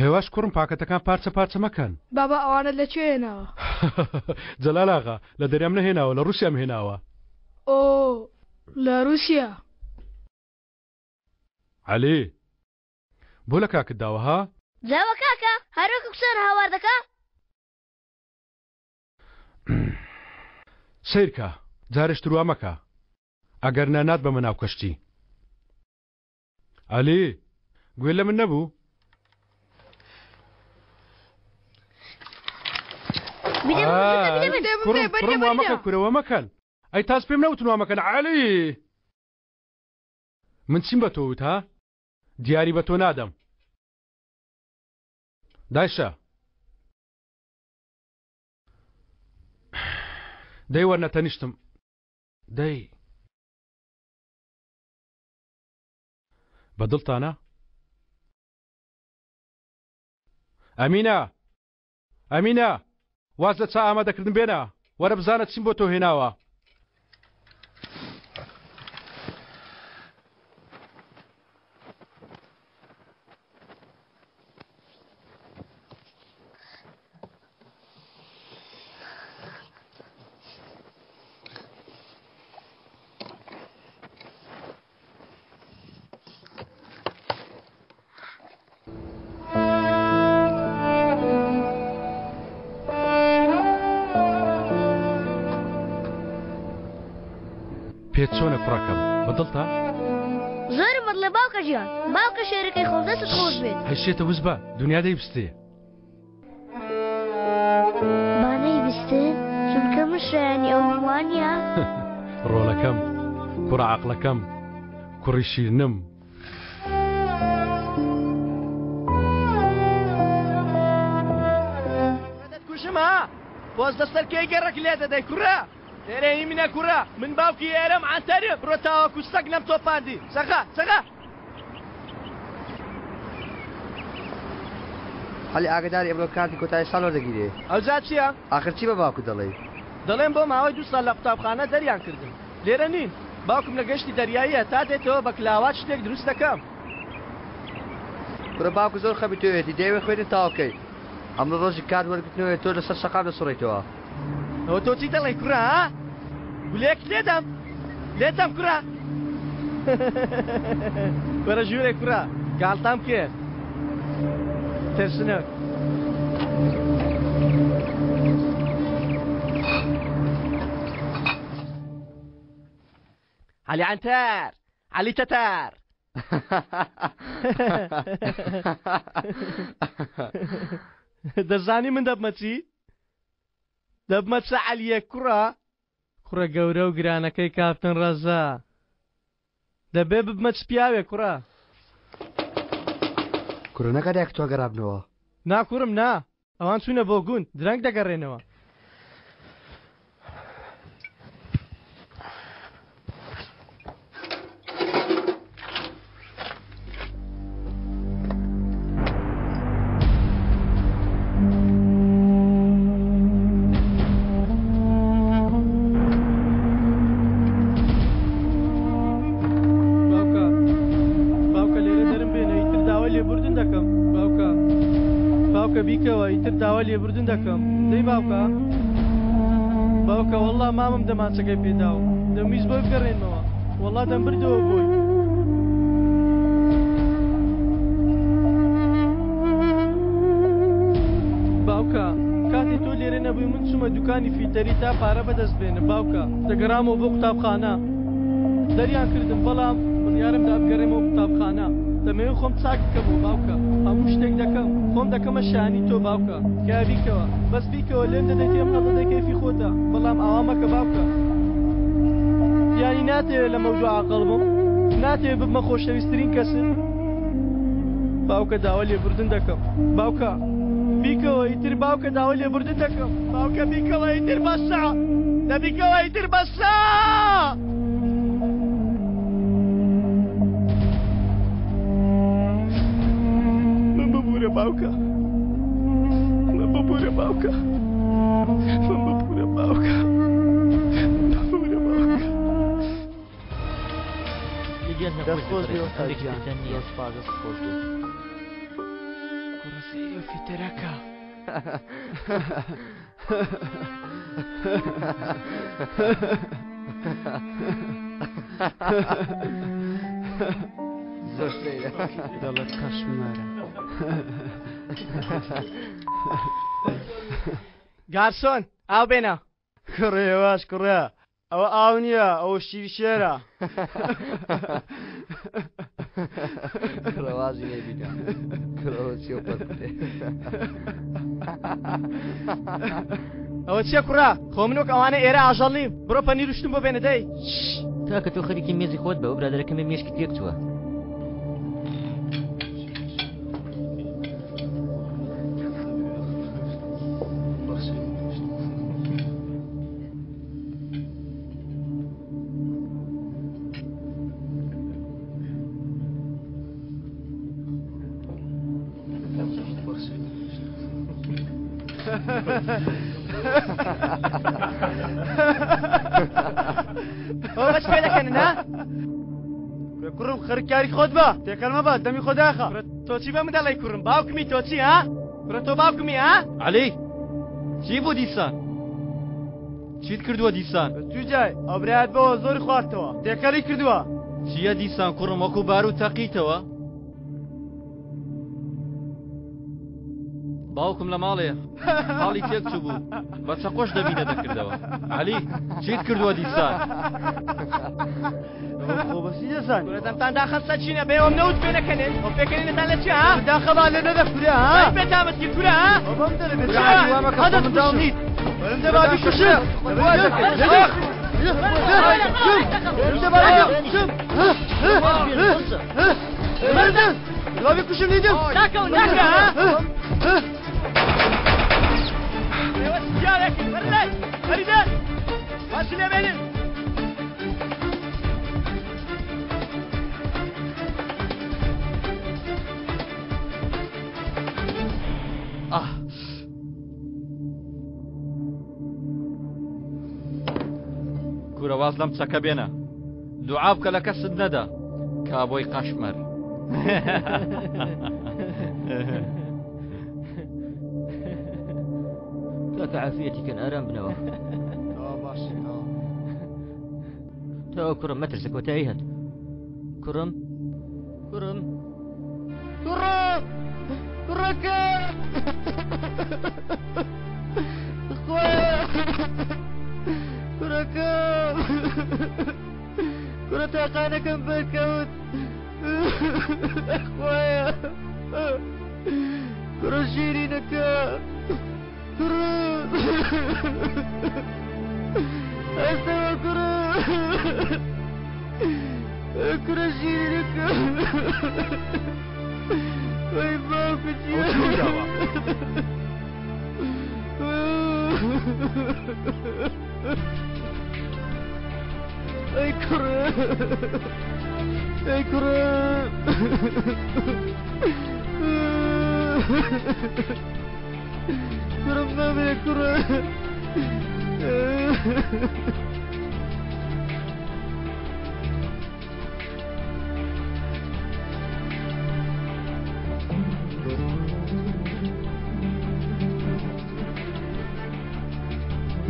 هێواش کوڕم پاکەتەکان پارچە پارچە مەکەن. بابا ئەوانەت لە کوێ هێناوە؟ جەلال ئاغا، لە دەریام نەهێناوە، لە ڕووسیام هێناوە. ئۆ، لە ڕووسیا. عەلی، بۆ لە کاکت داوە ها؟ جاوە کاکە، هەر وەکو کچان هاوار دەکا؟ سەیرکە، جارێش تر وا مەکە، ئەگەر نا ناتبەمە ناو کەشتی. عەلی، گوێ لە من نەبوو؟ کوڕم وا مەکە کورە وا مەکەن. ئەی تاس پێم نەوتن وا مەکەن عەلی. من چیم بە تۆ وت ها؟ دیاری بە تۆ نادەم. دایشە. دەی وەرنە تەنیشتم. دەی. بە دڵتانە؟ ئەمینە! ئەمینە! واز لە چا ئامادەکردن بێنە، وەرە بزانە چیم بۆ تۆ هێناوە. پێت چۆنە کوڕەکەم بە دڵتە؟ زۆرم بەدڵە باوکە گیان باوکە شێرەکەی خۆم دەستت خۆش بێت. هەی شێتە وس بە دنیا دەیبستێ. با نەیبستن چونکە من شایەنی ئەوم وانیە؟ ڕۆڵەکەم کوڕە عەقڵەکەم کوڕی شیرنم. دەتکوژم ها پۆز لەسەر کێی گەڕەک لێ دەدەی کوڕە ئێرە هی منە کوڕە من باوکی ئێرەم عەنتەرم بڕۆ تاوەکو سەگ نەم تۆپاندی سەغا سەغا. عەلی ئاگەداری ئەمرۆ کارتی کۆتایی ساڵ وەردەگیرێ. ئەوجا چیە؟ ئاخر چی بە باوکت دەڵێی؟ دەڵێم بۆ ماوەی دوو ساڵ لە قوتابخانە دەریان کردم. لێرە نین. باوکم لە گەشتی دەریاییە تا دێتەوە بە کلاوات شتێک دروست دەکەم. کوڕە باوکت زۆر خەمی تۆیەتی دەیەوێ خوێندن تەواو کەی. ئەمڕۆ ڕۆژی کارت وەرگرتنەوەیە تۆ لەسەر شەقام دەسوڕێیتەوە. ئەوە تۆ چی دەڵێی کوڕە ها؟ گولەیەکت لێدەم لێتدەم کوڕە. وەرە ژوورێ کوڕە گاڵتەم کرد. ترسنۆک. عەلی عەنتەر عەلی تەتەر. دەزانی من دەبمە چی؟ دەبمە چ عەلیەک کوڕە؟ کوڕە گەورە و گرانەکەی کاپتن ڕەزا. دەبێ ببمە چ پیاوێک کوڕە؟ کوڕە نەکا دایکت تۆ گەڕابنەوە. نا کوڕم نا، ئەوان چوونە بۆ گوند، درەنگ دەگەڕێنەوە. باوکە باوکە لێرە دەرم بێنە ئیتر داوای لێبوردن دەکەم باوکە باوکە بیکەوە ئیتر داوای لێبوردن دەکەم دەی باوکە باوکە وەڵڵا مامم دەمانچەکەی پێداوم دەمویست بۆی بگەڕێنمەوە وەڵڵا دەمبردەوە بۆی. باوکە کاتێ تۆ لێرە نەبووی من چوومە دوکانی فیتەری تا پارە بەدەست بێنم باوکە دەگەڕامەوە بۆ قوتابخانە دەریان کردم بەڵام بڕیارم دا بگەڕێمەوە قوتابخانە دەمەوێت خۆم چاک بکەمەوە باوکە هەموو شتێک دەکەم خۆم دەکەمە شایانی تۆ باوکە تکایە بیکەوە بەس بیکەوە لێم دەدەی تێم هەڵدەدەی کەیفی خۆتە بەڵام ئاوا مەکە باوکە یانی ناتەوێت لەمەودوا عاقڵ بم ناتەوێت ببمە خۆشەویستترین کەست باوکە داوای لێبوردن دەکەم باوکە بیکەوە ئیتر باوکە داوای لێبوردن دەکەم باوکە بیکەوە ئیتر بەسە دەبیکەوە ئیتر بەسە من ببوورە باوکە من ببوورە باوکە من ببوورە باوکە ببوورە باوکە دەست خۆش بێ ئوستاد گیان زۆر سوپاس دەست خۆش بێ. فیتەرەکە. زۆر سەیرە. دەڵێ قەشمەرە. گارسۆن ئاو بێنە. کوڕێ هێواش کوڕێ ئەوە ئاو نییە ئەوە شیری شێرە. کوڕە وازی لێ بینە کوڕە ئەوە چیە پەرکوتێ. ئەوە چیە کوڕە خۆ من وەک ئەوانە ئێرە ئاژەڵ نیم بڕۆ پەنیر و شتم بۆ بێنە دەی. کاکە تۆ خەریکی مێزی خۆت بە ئەو برادەرەکەمێ مێشکی تێک چووە. ئەوە چ پێ دەکەنن ها؟ کوڕم خەریک کاری خۆت بە تێکەڵ مەبە دەمی خۆ داخە. کوڕە تۆ چی بە من دەڵێی کوڕم باوکمی تۆ چی ها؟ کوڕە تۆ باوکمی ها؟ عەلی چی بوو دیسان؟ چیت کردووە دیسان؟ تو جای ئەو برایەت بەوە زۆری خواردتەوە تێکەڵی کردووە. چییە دیسان کوڕم وەکو باروت تەقیتەوە؟ باوکم لە ماڵێ حاڵی تێک چوو بە چەقۆش دەمی نەدەکردەوە. عەلی چیت کردووە دیسان؟ خۆ بەسی دەزانی. کورە دەمتان داخەن سەرچینە بەێوەم نەوت پێ نەکەنێن ئەو پێکەنینەتان لە چیە ها؟ داخەبا لێ نەدە کورە ها؟ دەنگ بێتامت کرد کورە ها؟ ئەو بەم دەرێ بێ کورە عەلی وا مەکە خۆ منداڵ نیت. وەرم دە با بیکوژم. با بیکوژم لیدم. ناکەون ناکە ها؟ ئێوە چ پیاوێکن وەرە لای وەری دەر باسی لێ بێنن. ئاه. کورە واز لەم چەکە بێنە دوعا بکە لە کەست نەدا کابۆی قەشمەر. کاکە عافیەتی کەن ئارام بنەوە. تەواو کوڕم مەترسە کۆتایی هات کوڕم کوڕم کوڕم کوڕەکە کوڕەکەم کوڕە تاقانەکەم بەرکەوت خوایە کوڕە شیرینەکە کوڕم هەستەوە کوڕم کوڕە شیرینەکە وەی باوکت ئەوە چی ڕووداوە؟ ئەی کوڕم ئەی کوڕم کوڕم مامرە کوڕم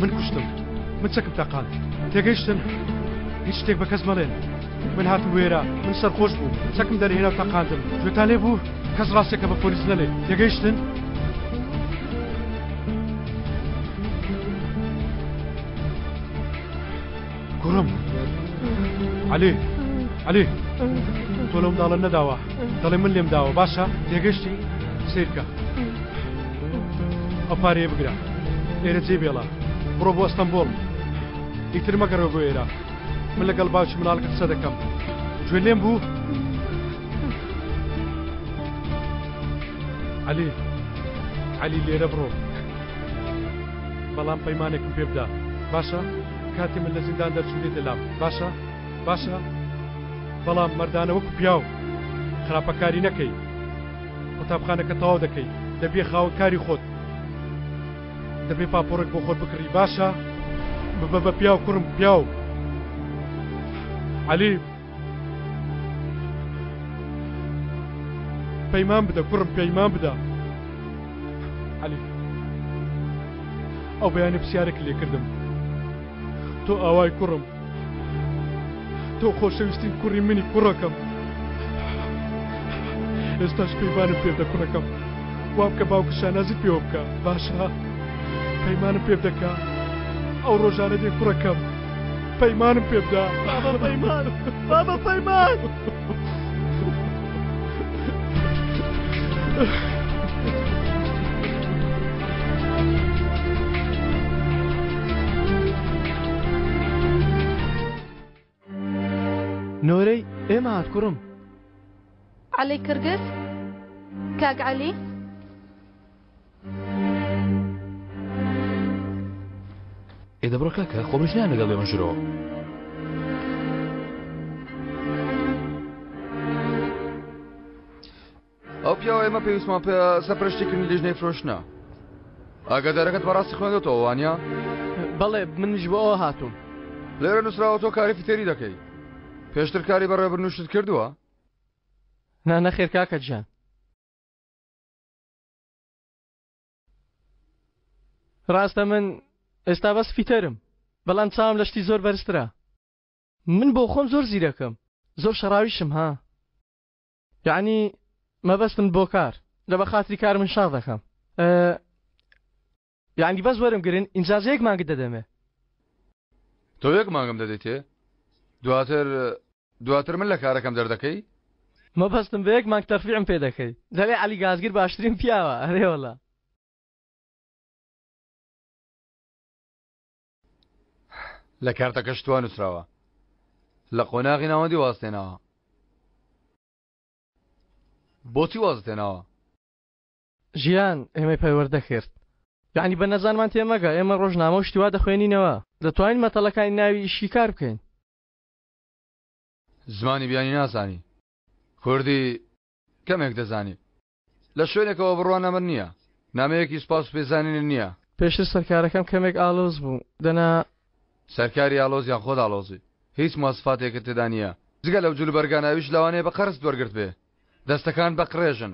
من کوشتم من چەکم تەقاند تێگەیشتن هیچ شتێک بە کەس مەڵێن من هاتم وێرە من سەرخۆش بوو چەکم دەرهێنا و تەقاندم گوێتان لێ بوو کەس ڕاستێکە بە پۆلیس نەلێ تێگەیشتن کوڕم عەلی عەلی تۆ لەو منداڵە نەداوە دەڵێ من لێم داوە باشە تێگەشتی سیرکە ئەو پارەیە بگرە ئێرە جێ بێڵە بڕۆ بۆ ئەستەمبۆڵ ئیتر مەگەڕێ بۆ ئێرە من لەگەڵ باوکی مناڵەکە قسە دەکەم گوێ لێم بوو عەلی عەلی لێرە بڕۆ بەڵام پەیمانێکم پێ بدە باشە کاتی من لە زیندان دەرچوو دێتە لام باشە باشە بەڵام مەردانە وەکو پیاو خراپەکاری نەکەی قوتابخانەکە تەواو دەکەی دەبێ خاوەن کاری خۆت دەبێ پاپۆڕێک بۆ خۆت بکڕی باشە ببە بە پیاو کوڕم پیاو عەلی پەیمان بدە کوڕم پەیمان بدە. عەلی ئەو بەیانی پرسیارێک لێ کردم تۆ ئاوای کوڕم تۆ خۆشەویستین کوڕی منی کوڕەکەم ئێستاش پەیمانم پێ بدە کوڕەکەم وا بکە باوکە شانازیت پێوە بکە باشە پەیمانم پێ بدەکە ئەو ڕۆژانە دێ کوڕەکەم پەیمانم پێ بدە بابە پەیمان بابە پەیمان نۆرەی ئێمە هات کوڕم. عەلی کرگز کاک عەلی. ئێ دەبڕۆ کاکە خۆ منیش نایەم لەگەڵ بێمە ژورەوە. ئەو پیاوە ئێمە پێویستمان پێ سەرپەرشتیکردنی لیژنەی فرۆشتنە ئاگادارەکەت بەڕاستی خوێندۆتەوە وانە؟ بەڵێ منیش بۆ ئەوە هاتووم. لێرە نووسراوە تۆ کاری فیتەری دەکەی پێشتر کاری بەڕێوەبردنوشت کردووە؟ نا نەخێر کاکە گیان. ڕاستە من ئێستا بەس فیتەرم بەڵام چاوم لە شتی زۆر بەرزترە من بۆ خۆم زۆر زیرەکەم زۆر شەڕاویشم ها یعنی مەبەستم بۆ کار لە بە خاتری کار من شاڕ دەکەم یعنی بەس وەرم گرن ئینجازە یەک مانگت دەدەمێ تۆ یەک مانگم دەدەیتێ دواتر دواتر من لە کارەکەم دەردەکەی؟ مەبەستم بە یەک مانگ تەرفیعم پێ دەکەی دەلێ عەلی گازگر باشترین پیاوە ئەرێ وەڵا. لە کارتەکەشت وا نووسراوە لە قۆناغی ناوەندی وازت هێناوە بۆچی وازت هێناوە؟ ژیان ئێمەی پەروەردە کرد یەعنی بە نەزانمان تێمەگە ئێمە ڕۆژنامە و شتی وا دەخوێنینەوە دەتوانین مەتەڵەکانی ناوی شیکار بکەین. زمانی بیانی نازانی کوردی کەمێک دەزانی لە شوێنێکەوە بڕوانامەت نییە نامەیەکی سوپاس و پێزانینت نییە. پێشتر سەرکارەکەم کەمێک ئاڵۆز بوو دەنا. سەرکاری ئاڵۆز یان خۆت ئاڵۆزی هیچ مواسفاتێکت تێدا نییە جگە لەو جلوبەرگانە ئەویش لەوانەیە بە قەرزت وەرگرتبێ دەستەکانت بە قڕێژن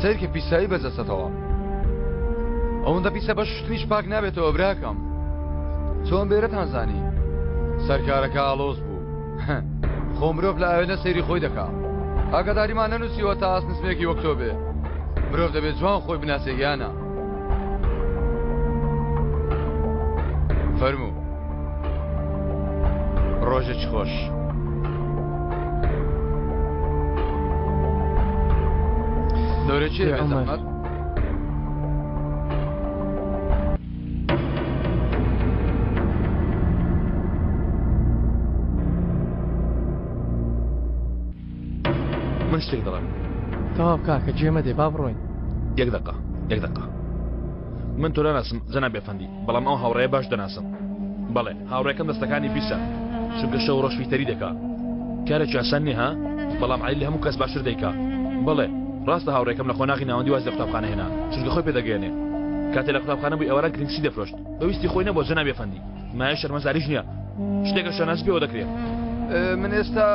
سەیرکە پیسایی بە جەستەتەوە ئەوەندە پیسە بە شوشتنیش پاک نابێتەوە براکەم چۆن بێرەتان زانی سەرکارەکە ئاڵۆز بوو خۆ مرۆڤ لە ئاوێنە سەیری خۆی دەکا ئاگاداریمان نەنووسیوە تا ئاست نزمێکی وەک تۆ بێ مرۆڤ دەبێت جوان خۆی بناسێ یانە فەرموو ڕۆژێکی خۆش. نۆرە چیە بێ زەحمەت؟ من شتێک دەڵێم. تەواو کاکە جێ مەدێ با بڕۆین. یەک دەقە یەک دەقە من تۆ ناناسم جەنابی ئەفەندی بەڵام ئەو هاوڕێیە باش دەناسم بەڵێ هاوڕێکەم دەستەکانی پیسە چونکە شەو ڕۆژ فیتەری دەکا کارێکی ئاسان نییە ها بەڵام عەلی لە هەموو کەس باشتر دەیکا بەڵێ ڕاستە هاوڕێکەم لە قۆناغی ناوەندی واز لە قوتابخانە هێنا چونکە خۆی پێدەگەیەنێ کاتێ لە قوتابخانە بوو ئێواران کرینسی دەفرۆشت بە ویستی خۆی نەبووە جەنابی ئەفەندی مایە شەرمەزاریش نییە شتێکە شانازی پێوە دەکرێ من ئێستا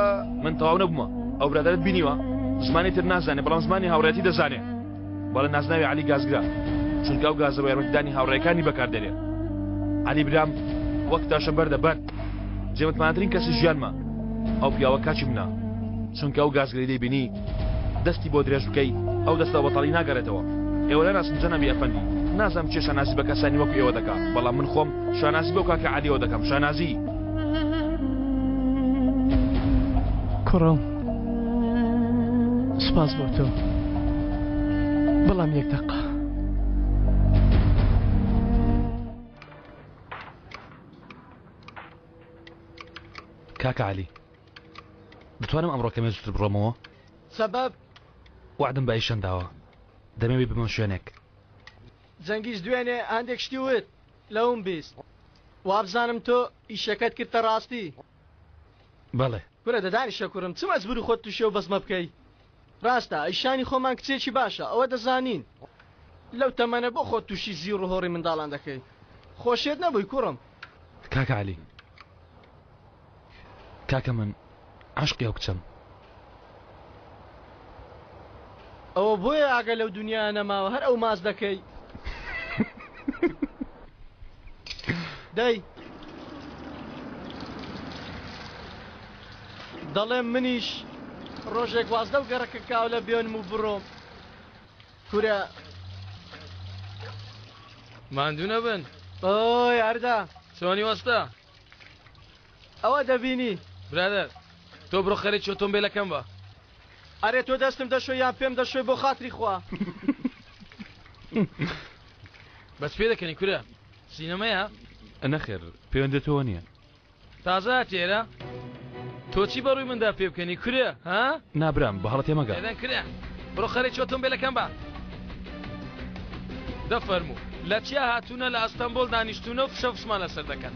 من تەواو نەبوومە ئەو برادەرت بینیوە زمانی تر نازانێ بەڵام زمانی هاوڕێتی دەزانێ بەڵێ نازناوی عەلی گازگرە چونکە ئەو گازە بۆ یارمەتیدانی هاوڕێکانی بەکاردێنێ عەلی برام وەک تاشە بەردە بەرد جێمتمانەترین کەسی ژیانمە ئەو پیاوە کاکی منە چونکە ئەو گازگرەی دەیبینی دەستی بۆ درێژ بکەی ئەو دەستە بەتاڵی ناگەڕێتەوە ئێوە ناناسن جەنابی ئەفەندی نازانم کێ شانازی بە کەسانی وەکو ئێوە دەکا بەڵام من خۆم شانازی بەو کاکە عەلیەوە دەکەم شانازی. کوڕم سوپاس بۆ تۆ بەڵام یەک دەقە. کاکە عەلی دەتوانم ئەمڕۆ کەمێ زووتر بڕۆمەوە؟ سەبەب؟ وەعدم بە ئەیشەن داوە دەمەوێ ببمە شوێنێک. جەنگیز دوێنێ هەندێک شتی وت لەوم 20 وابزانم تۆ ئیشەکەت کردتە ڕاستی. بەڵێ. کورە دە دانیشە کوڕم چ مەجبوری خۆت توشی ئەو بەزمە بکەی ڕاستە ئەیشانی خۆمان کچێکی باشە ئەوە دەزانین لەو تەمەنە بۆ خۆت توشی زیڕ و هۆڕی منداڵان دەکەی خۆ شێت نەبووی کوڕم. کاکە عەلی کاکە من عەشقی ئەو کچەم. ئەوە بۆیە ئاگا لەو دونیایە نەماوە هەر ئەو ماچ دەکەی. دەی دەڵێم منیش ڕۆژێک واز لەو گەڕەکە کاولە بێنم و بڕۆم کورە ماندوو نەبن ئۆی ئەردا چۆنی وەستا ئەوە دەبینی برادەر تۆ بڕۆ خەریکی ئۆتۆمبیلەکەم بە ئەرێ تۆ دەستم دەشۆی یان پێم دەشۆی بۆ خاتری خوا بەس پێ دەکەنی کورە سینەمەیە؟ نەخێر پەیوەندی تۆوە نییە. تازە هاتی ئێرە؟ تۆ چی بەڕووی مندا پێ بکەنی کورە ها؟ نا برام بە هەڵە تێمەگە. بێدەنگ کورە بڕۆ خەریکی ئۆتۆمبیلەکەم بە. دە فەرموو لە چیا هاتوونە لە ئەستەنبۆل دانیشتوونە و فشە فشمان لەسەر دەکەن.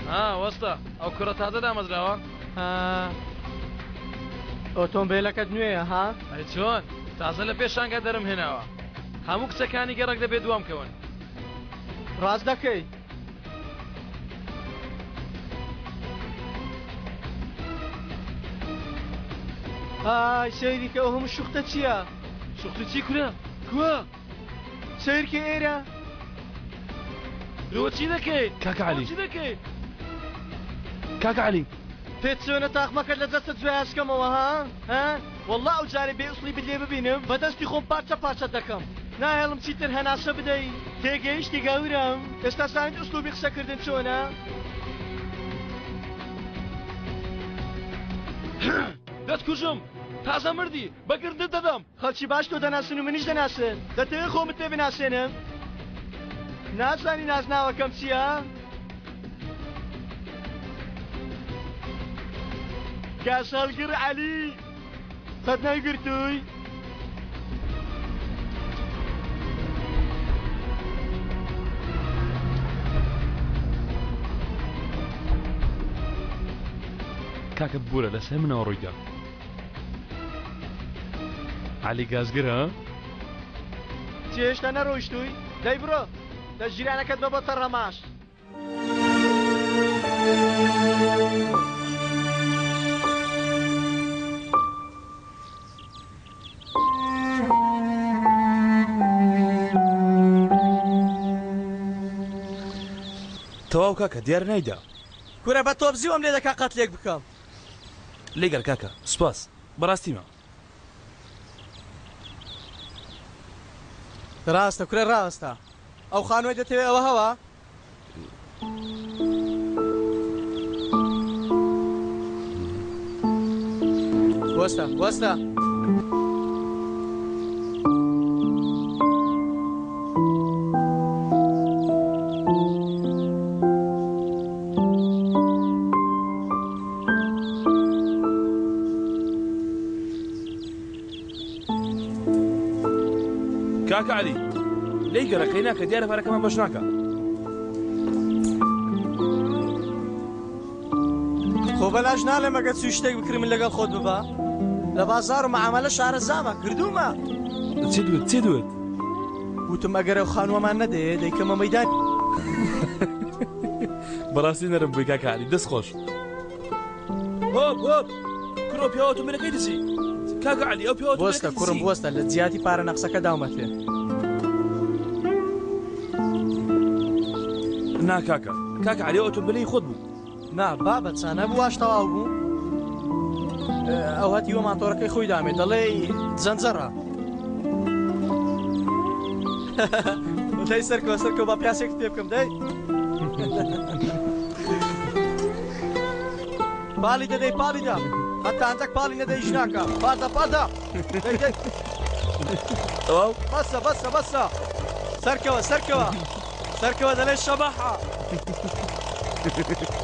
ها وەستا ئەو کوڕە تازە دامەزراوە؟ ها ئۆتۆمبیلەکەت نوێیە ها؟ ئەی چۆن تازە لە پێشانگا دەرم هێناوە هەموو کچەکانی گەڕەک دەبێ دوام کەون. ڕاست دەکەی. ئای سەیری کە ئەو هەموو شوختە چییە؟ شوختی چی کورە؟ کوە؟ سەیرکە ئێرە. لۆ چی دەکەی؟ کاکە عەلی. چی دەکەی؟ کاکە عەلی. پێت چۆنە تاقمەکەت لە جەستەت جویاشکەمەوە ها؟ ها؟ وەڵا ئەو جارەی بێ ئوسڵی بت لێ ببینم بە دەستی خۆم پارچە پارچەت دەکەم ناهێڵم چیتر هەناسە بدەی تێگەیشتی گەورەم ئێستا زانیت ئوسلوبی قسەکردن چۆنە؟ دەتکوژم تازە مردی بە گردت دەدەم. خەڵکی باش تۆ دەناسن و منیش دەناسن دەتەوێ خۆمت پێ بناسێنم؟ نازانی نازناوەکەم چییە؟ گازهەڵگر عەلی قەت نەیگرتووی؟ کاکە ببورە لەسەر منەوە ڕوویدا عەلی گازگر ها؟ چی هێشتا نەڕۆیشتووی؟ دەی بڕۆ لە ژیرانەکەت بە بۆ تەڕەماش. تەواو کاکە دیار نایدا. کورە بە تۆپزی وام لێ دەکا قەتلێک بکەم. لێگەر کاکە سوپاس بەڕاستیمە. ڕاستە کورە ڕاستە ئەو خانووەی دەتەوێ ئەوە هەوە؟ وەستە وەستە. کاکە عەلی لێی گەڕێ قەیناکە دیارە پارەکەمان بەش ناکا. خۆ بەلاش ناڵێم ئەگەر چووی شتێک بکری من لەگەڵ خۆت ببە لە بازاڕ و مەعامەلە شارەزامە کردوومە. چیت وت چیت وت؟ وتم ئەگەر ئەو خانووەمان نەدەیێ دەیکەمە مەیدان. بەڕاستی نەرم بووی کاکە عەلی دەست خۆش. هۆپ هۆپ کوڕە پیاوە ئۆتۆمبیلەکەی دزی کاکە عەلی ئەو پیاوە بوەستە کوڕم بوەستە لە جیاتی پارە نەقسەکە داومەتێ. نا کاکە کاکە عەلی ئەو ئۆتۆمبیلەی خۆت بوو. نا بابە چانە بوو واش تەواو بوو ئەو هەتیوە ماتۆرەکەی خۆی دامێ دەڵێی زەنجەڕە. دەی سەرکەوە سەرکەوە با پیاسێکت پێ بکەم دەی. پاڵی دەدەی پاڵی دا هەتا هەندەک پاڵی نەدەی ئیش ناکا پاڵدا پاڵدا دەی دەی تەواو بەسە بەسە بەسە سەرکەوە سەرکەوە سەرکەوە دەڵێ شەبەحە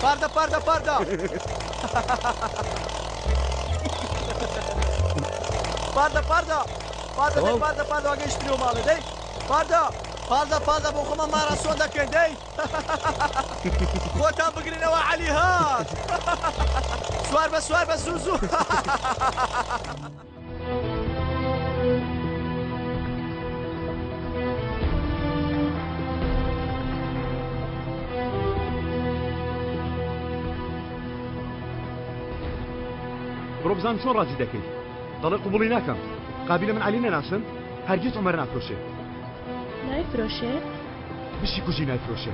پاردە پاردە پاردە پاردە پاردە پاردە دەی پاردە پاردە گەیشتنەوە ماڵێ دەی پاردە پاردە پاردە بۆ خۆمان ماراسۆن دەکەین دەی خۆتان بگرنەوە عەلی هات سوار بە سوار بە زوو زوو. بڕۆ بزانم چۆن ڕازی دەکەی دەڵێ قوبوڵی ناکەم قابیلە من عەلی نەناسم هەرگیز عومەر نافرۆشێ. نایفرۆشێ؟ بشی کوژی نایفرۆشێ.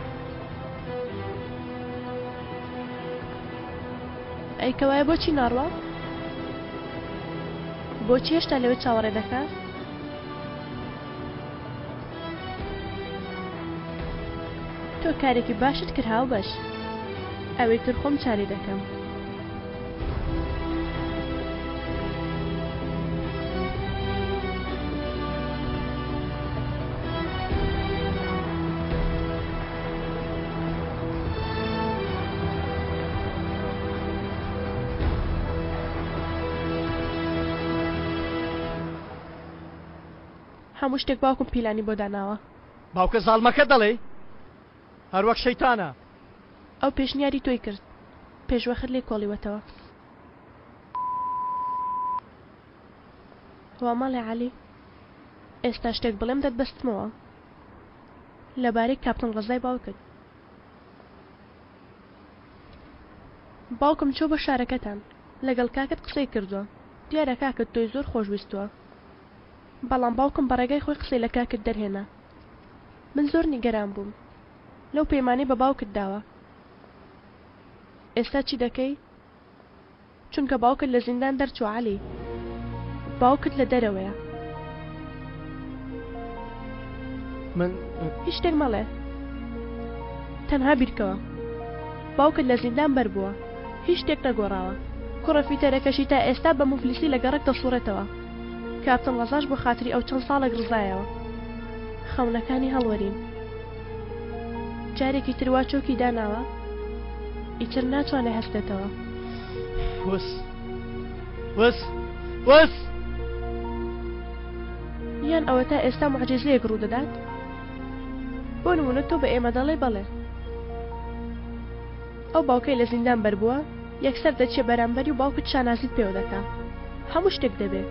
ئەی کەوایە بۆچی ناڕوا؟ بۆچی هێشتا لەوێ چاوەڕێ دەکا؟ تۆ کارێکی باشت کرد هاوبەش. ئەوەی تر خۆم چاری دەکەم. هەموو شتێک باوکم پیلانی بۆ داناوە. باوکە زاڵمەکە دەڵێی هەر وەک شەیتانە. ئەو پێشنیاری تۆی کرد پێشوەخت لێی کۆڵیوەتەوە. وا مەڵێ عەلی ئێستا شتێک بڵێم دەتبەستمەوە لەبارەی کاپتن ڕەزای باوکت. باوکم چووە بۆ شارەکەتان لەگەڵ کاکت قسەی کردووە دیارە کاکت تۆی زۆر خۆشویستووە بەڵام باوکم بە ڕێگای خۆی قسەی لە کاکت دەرهێنا من زۆر نیگەران بووم لەو پەیمانەی بە باوکت داوە ئێستا چی دەکەی؟ چونکە باوکت لە زیندان دەرچووە عەلی باوکت لە دەرەوەیە. من هیچ شتێک مەڵێ تەنها بیرکەوە باوکت لە زیندان بەربووە هیچ شتێک نەگۆڕاوە کوڕە فیتەرەکەشی تا ئێستا بە موفلیسی لە گەڕەک دەسوڕێتەوە کاپتن ڕەزاش بۆ خاتری ئەو چەند ساڵێک ڕزایەوە خەونەکانی هەڵوەرین جارێکی تر وا چۆکی داناوە ئیتر ناتوانێ هەستێتەوە. وس وس وس یان ئەوەتا ئێستا موعجیزەیەک ڕوودەدات؟ بۆ نموونە تۆ بە ئێمە دەڵێی بەڵێ ئەو باوکەی لە زیندان بەربووە یەکسەر دەچیە بەرامبەری و باوکت شانازیت پێوە دەکا هەموو شتێک دەبێ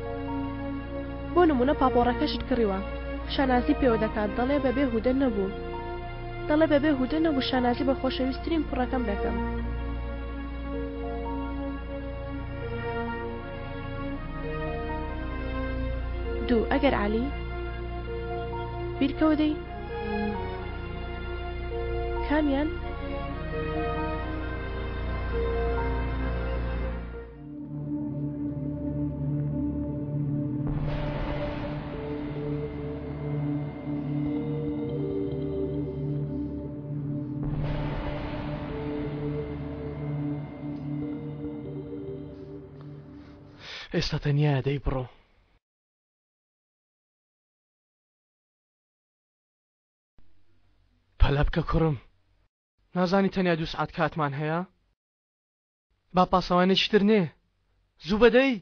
بۆ نموونە پاپۆڕەکەشت کڕیوە شانازی پێوە دەکات دەڵێ بەبێ هودە نەبوو دەڵێ بەبێ هودە نەبوو شانازی بە خۆشەویسترین کوڕەکەم دەکەم. دوو ئەگەر عەلی بیرکەوە دەی کامیان؟ ئێستا تەنیایە دەی بڕۆ. پەلە بکە کوڕم نازانی تەنیا دوو سعات کاتمان هەیە با پاسەوانێکی تر نێ زوو بە دەی.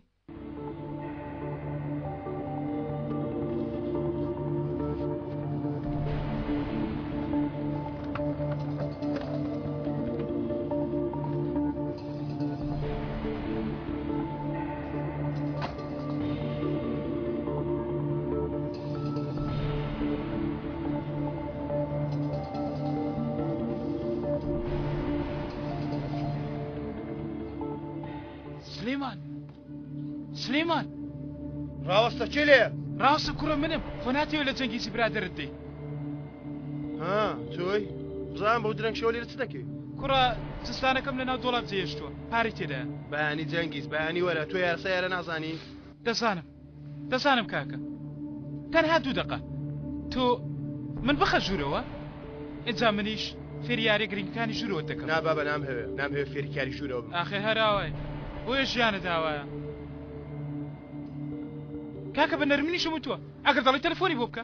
سلیمان سلیمان ڕاوەستە کێ لێ ڕاستە کوڕە منم خۆ ناتەوێت لە جەنگیزی برادەرت دێ ها تۆی بزانم بەو درەنگ شەوە لێرە چ دەکەی کوڕە جزدانەکەم لەناو دۆڵاب جێهێشتووە پارەی تێدایە بەیانی جەنگیز بەیانی وەرە تۆ یارسە یارە نازانی دەزانم دەزانم کاکە تەنها دوو دەقە تۆ من بخە ژوورەوە ئینجا منیش فێری یاریە گرنگەکانی ژوورەوەت دەکەم. نا بابە نامهەوێ نامهەوێ فێری کاری ژوورەوە بم. ئاخر هەر ئاوای بۆیە ژیانت ئاوایە. کاکە بە نەرمنیشم وتووە ئەگەر دەڵێی تەلەفۆنی بۆ بکە.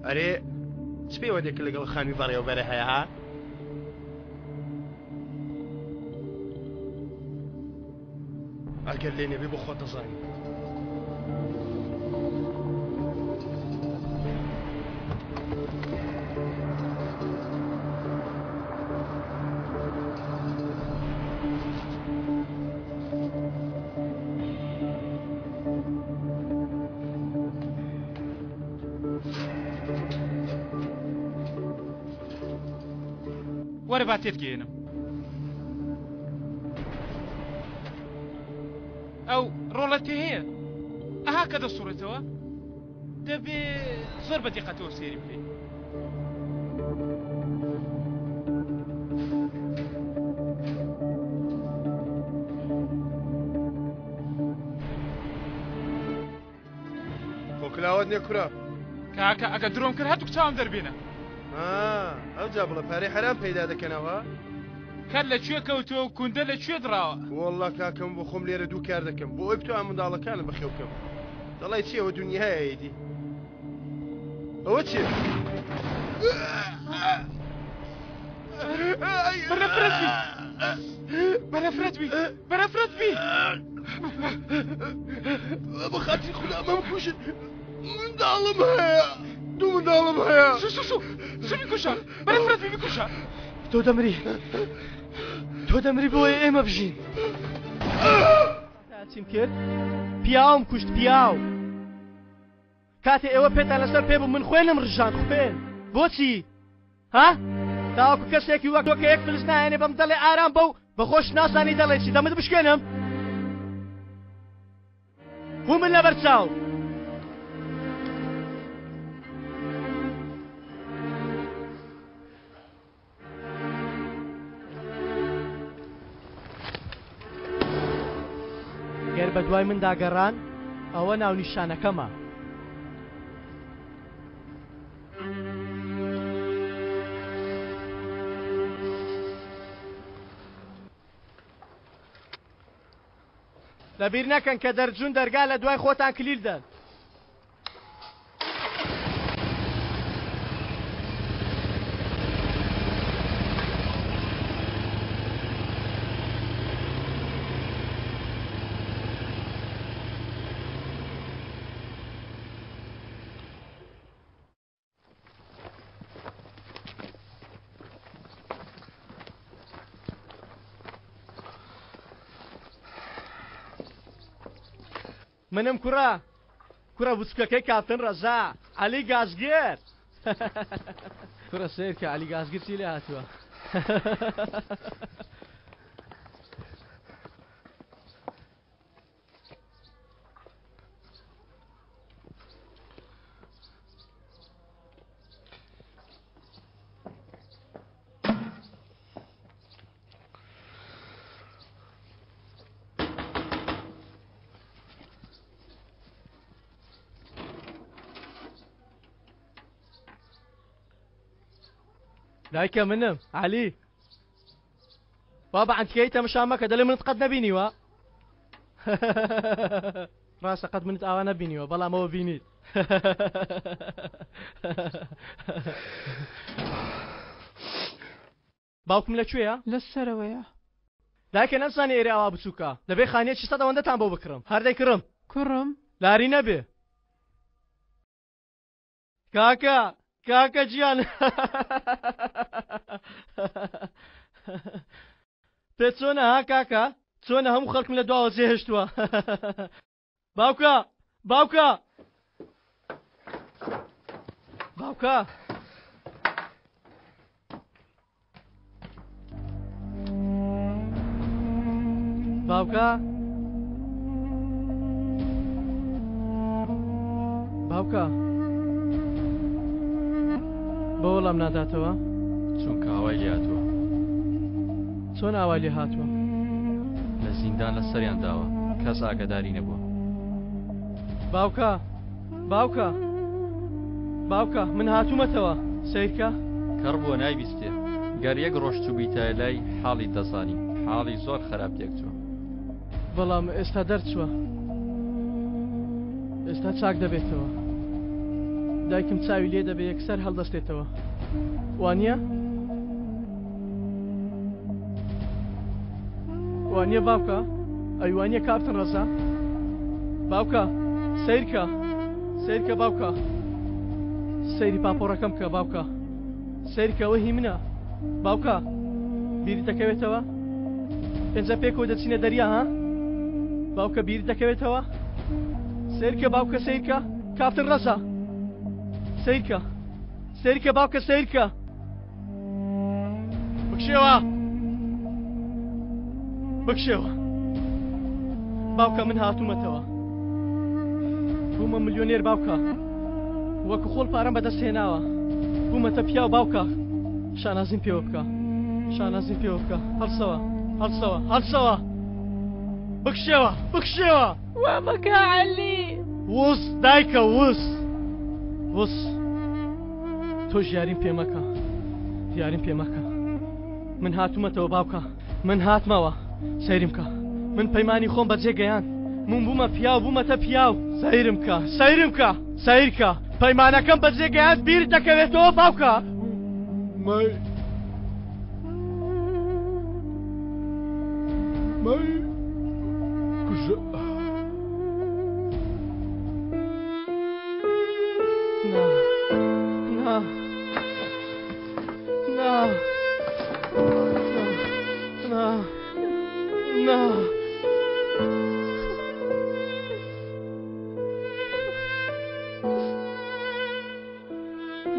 ئەرێ چ پەیوەندێکت لەگەڵ خانمی بەڕێوەبەرە هەیە ها؟ ئەگەر لێ نەبێ بۆ خۆت دەزانی. وەرە با تێتگەیەنم. ئەو ڕۆڵە تێ هەیە ئەها کە دەسوڕێتەوە دەبێ زۆر بە دیقەتەوە سێری بکەیت. خۆ کلاوت نییە کورە؟ کاکە ئەگە درۆم کرد هەردووک چاوم دەربێنە. ئەوجا بڵێ پارەی حەرام پەیدا دەکەنەوە؟ کەر لە کوێ کەوتووە و کوندە لە کوێ دڕاوە؟ وەڵڵا کاکەم بۆ خۆم لێرە دوو کار دەکەم بۆ ئەوەی بتوانم منداڵەکانم بەخێو بکەم. دەڵێی چی ئەوە دونیایە ئیدی. ئەوە چییە؟ بەنەفرەت بی بەنەفرەت بی بەنەفرەت بی بە خاتری خودا مەمکوژن منداڵم هەیە دوو منداڵم هەیە سو سو سو سو بیکوژە بەنەفرەت بی بیکوژە تۆ دەمری تۆ دەمری بۆیە ئێمە بژین چیم کرد پیاوم کوشت پیاو کاتێ ئێوە پێتان لەسەر پێ بوو من خوێنم ڕژاند خوێن بۆچی ها تاوەکو کەسێکی وەک تۆ کە یەک فلس نایەنێ بەم دەڵێ ئارام بە و بە خۆش نازانی دەڵێ چی دەمت بشکێنم بوو من لەبەر چاو گەر بە دوای مندا گەڕان ئەوە ناونیشانەکەمە. لەبیر نەکەن کە دەرچوون دەرگا لە دوای خۆتان کلیل دەن. منم کوڕە کوڕە بچکەکەی کاپتن ڕەزا عەلی گازگر کوڕە سەیرکە عەلی گازگر چی لێ هاتووە دایکە منم عەلی وا بە عەنتیکەی تەمەشا مەکە دەلێ منت قەت نەبینیوە ڕاستە قەت منت ئاوا نەبینیوە بەڵام ئەوە بینیت باوکم لە کوێیە؟ لە سەرەوەیە. دایکە نەمزانی ئێرە ئاوا بچووکە دەبێ خانیەکی سەد ئەوەندەتان بۆ بکڕم هەر دەیکڕم کوڕم لاری نەبێ کاکە کاکە گیان پێ چۆنە ها کاکە چۆنە هەموو خەڵکم لە دواوە جێهێشتووە باوکە باوکە باوکە باوکە باوکە بۆ وەڵام ناداتەوە چونکە ئاوای لێ هاتووە چۆن ئاوای لێ هاتووە لە زیندان لە سەریان داوە کەس ئاگاداری نەبووە باوکە باوکە باوکە من هاتوومەتەوە سەیرکە. کەڕ بووە نایبیستێ. گەر یەک ڕۆژ چووبیتایە لای حاڵیت دەزانی. حاڵی زۆر خەراپ تێکچووە. بەڵام ئێستا دەرچووە. ئێستا چاک دەبێتەوە. دایکم چاوی لێ دەبێ یەکسەر هەڵدەستێتەوە. وانییە؟ وانیە باوکە؟ ئەی وانیە کاپتن ڕەزا؟ باوکە سەیرکە سەیرکە باوکە سەیری پاپۆڕەکەم بکە باوکە سەیرکە ئەوە هی منە باوکە بیرت دەکەوێتەوە ئێجا پێکەوە دەچینە دەریا ها باوکە بیرت دەکەوێتەوە سەیرکە باوکە سەیرکە کاپتن ڕەزا سەیرکە سەیرکە باوکە سەیرکە بکشێوە بکشێوە باوکە من هاتوومەتەوە بوومە ملیۆنێر باوکە وەکو خۆڵ پارەم بەدەست هێناوە. بوومەتە پیاو باوکە. شانازیم پێوە بکە. شانازیم پێوە بکە. هەڵسەوە. هەڵسەوە. هەڵسەوە. بکشێوە. بکشێوە. وا مەکە عەلی. وس دایکە وس. وس. تۆش یاریم پێ مەکە. یاریم پێ مەکە. من هاتوومەتەوە باوکە. من هاتمەوە. سەیرم کە. من پەیمانی خۆم بەجێ گەیاند. من بوومە پیاو بوومەتە پیاو. سەیرم کە. سەیرم کە. سەیر کە. پەیمانەکەم بەجێ گەیاند بیرت دەکەوێتەوە باوکە. مەی. مەی. کوژە. نا. نا. نا. نا. نا. نا.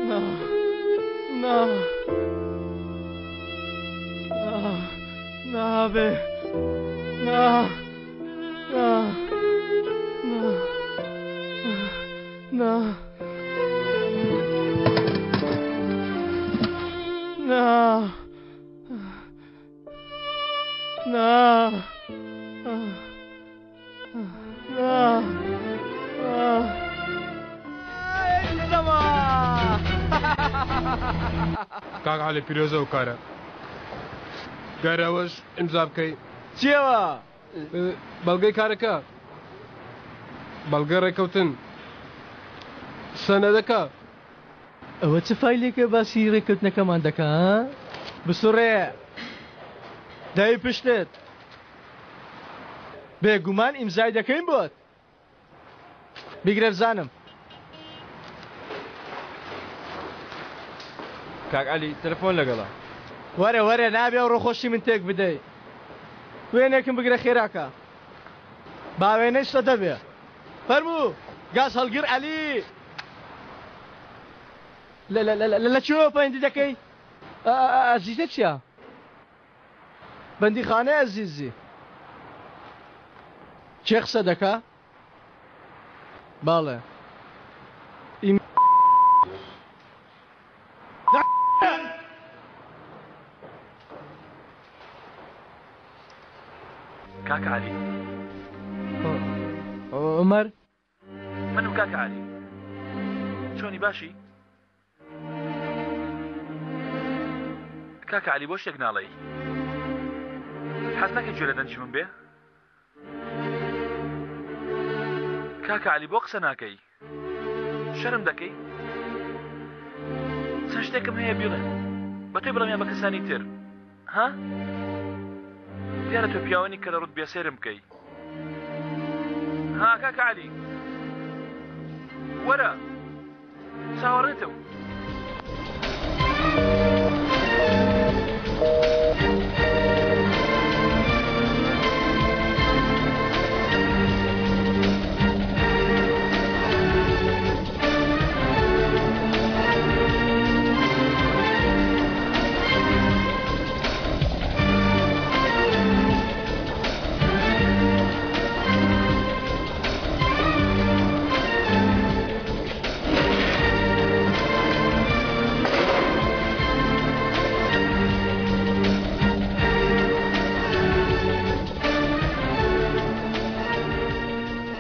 نا. نا. نابێ. نا. نا. نا. نا. نا. نا. نا. نا. کاک عەلی پیرۆزە ئەو کارە گەر ئەوەش ئیمزا بکەی. چیەوە؟ بەڵگەی کارەکە بەڵگە ڕێکەوتن سەنەدەکە. ئەوە چ فایلێکە باسی ڕێککەوتنەکەمان دەکا ها؟ بسوڕێ دای پشتت بێگومان ئیمزای دەکەین بۆت. بیگرە بزانم. کاک عەلی تەلەفۆن لەگەڵە. وەرە وەرە نابێ ئەو ڕۆخۆشی من تێک بدەی وێنێکم بگرە خێراکە با وێنەی سەدە بێ فەرموو گاز هەڵگر عەلی لە لە لە لە کوێوە پەیوەندی دەکەی ئەزیزە چییە؟ بەندیخانەی ئەزیزی کێ قسە دەکا؟ بەڵێ. کاکە عەلی. عومەر. منم کاکە عەلی. چۆنی باشی؟ کاکە عەلی بۆ شتێک ناڵێی؟ حەز ناکەی گوێ لە دەنگی من بێ؟ کاکە عەلی بۆ قسە ناکەی؟ شەرم دەکەی؟ چەند شتێکم هەیە بیڵێم بە تۆی بڵێم یان بە کەسانی تر ها؟ دیارە تۆ پیاوەنی کە لە ڕوت بێسێرم بکەی ها کاکە عەلی وەرە چاوەڕێتم.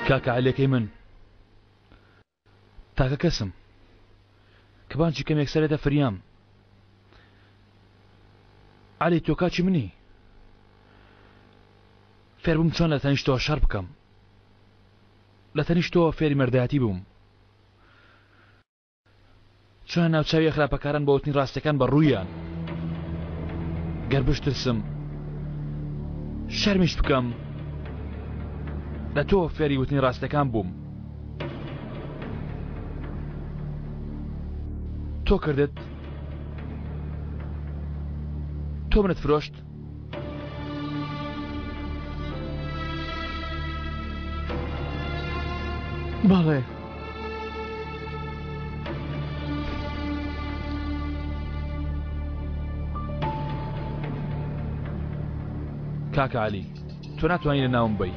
کاکە عەلیەکەی من تاکە کەسم کە بانکی کەمێک سەرێتە فریام عەلی تۆ کاکی منی فێربووم چۆن لە تەنیشتەوە شەڕ بکەم لە تەنیشتەوە فێری مەردایەتی بووم چۆنە ناوچاوی خراپەکاران بە وتنی ڕاستەکان بە ڕوویان گەر بشترسم شەرمیش بکەم لە تۆ فێری وتنی ڕاستەکان بووم تۆ کردت تۆ منت فرۆشت بەڵێ. کاکە عەلی تۆ ناتوانانی لە ناوم بی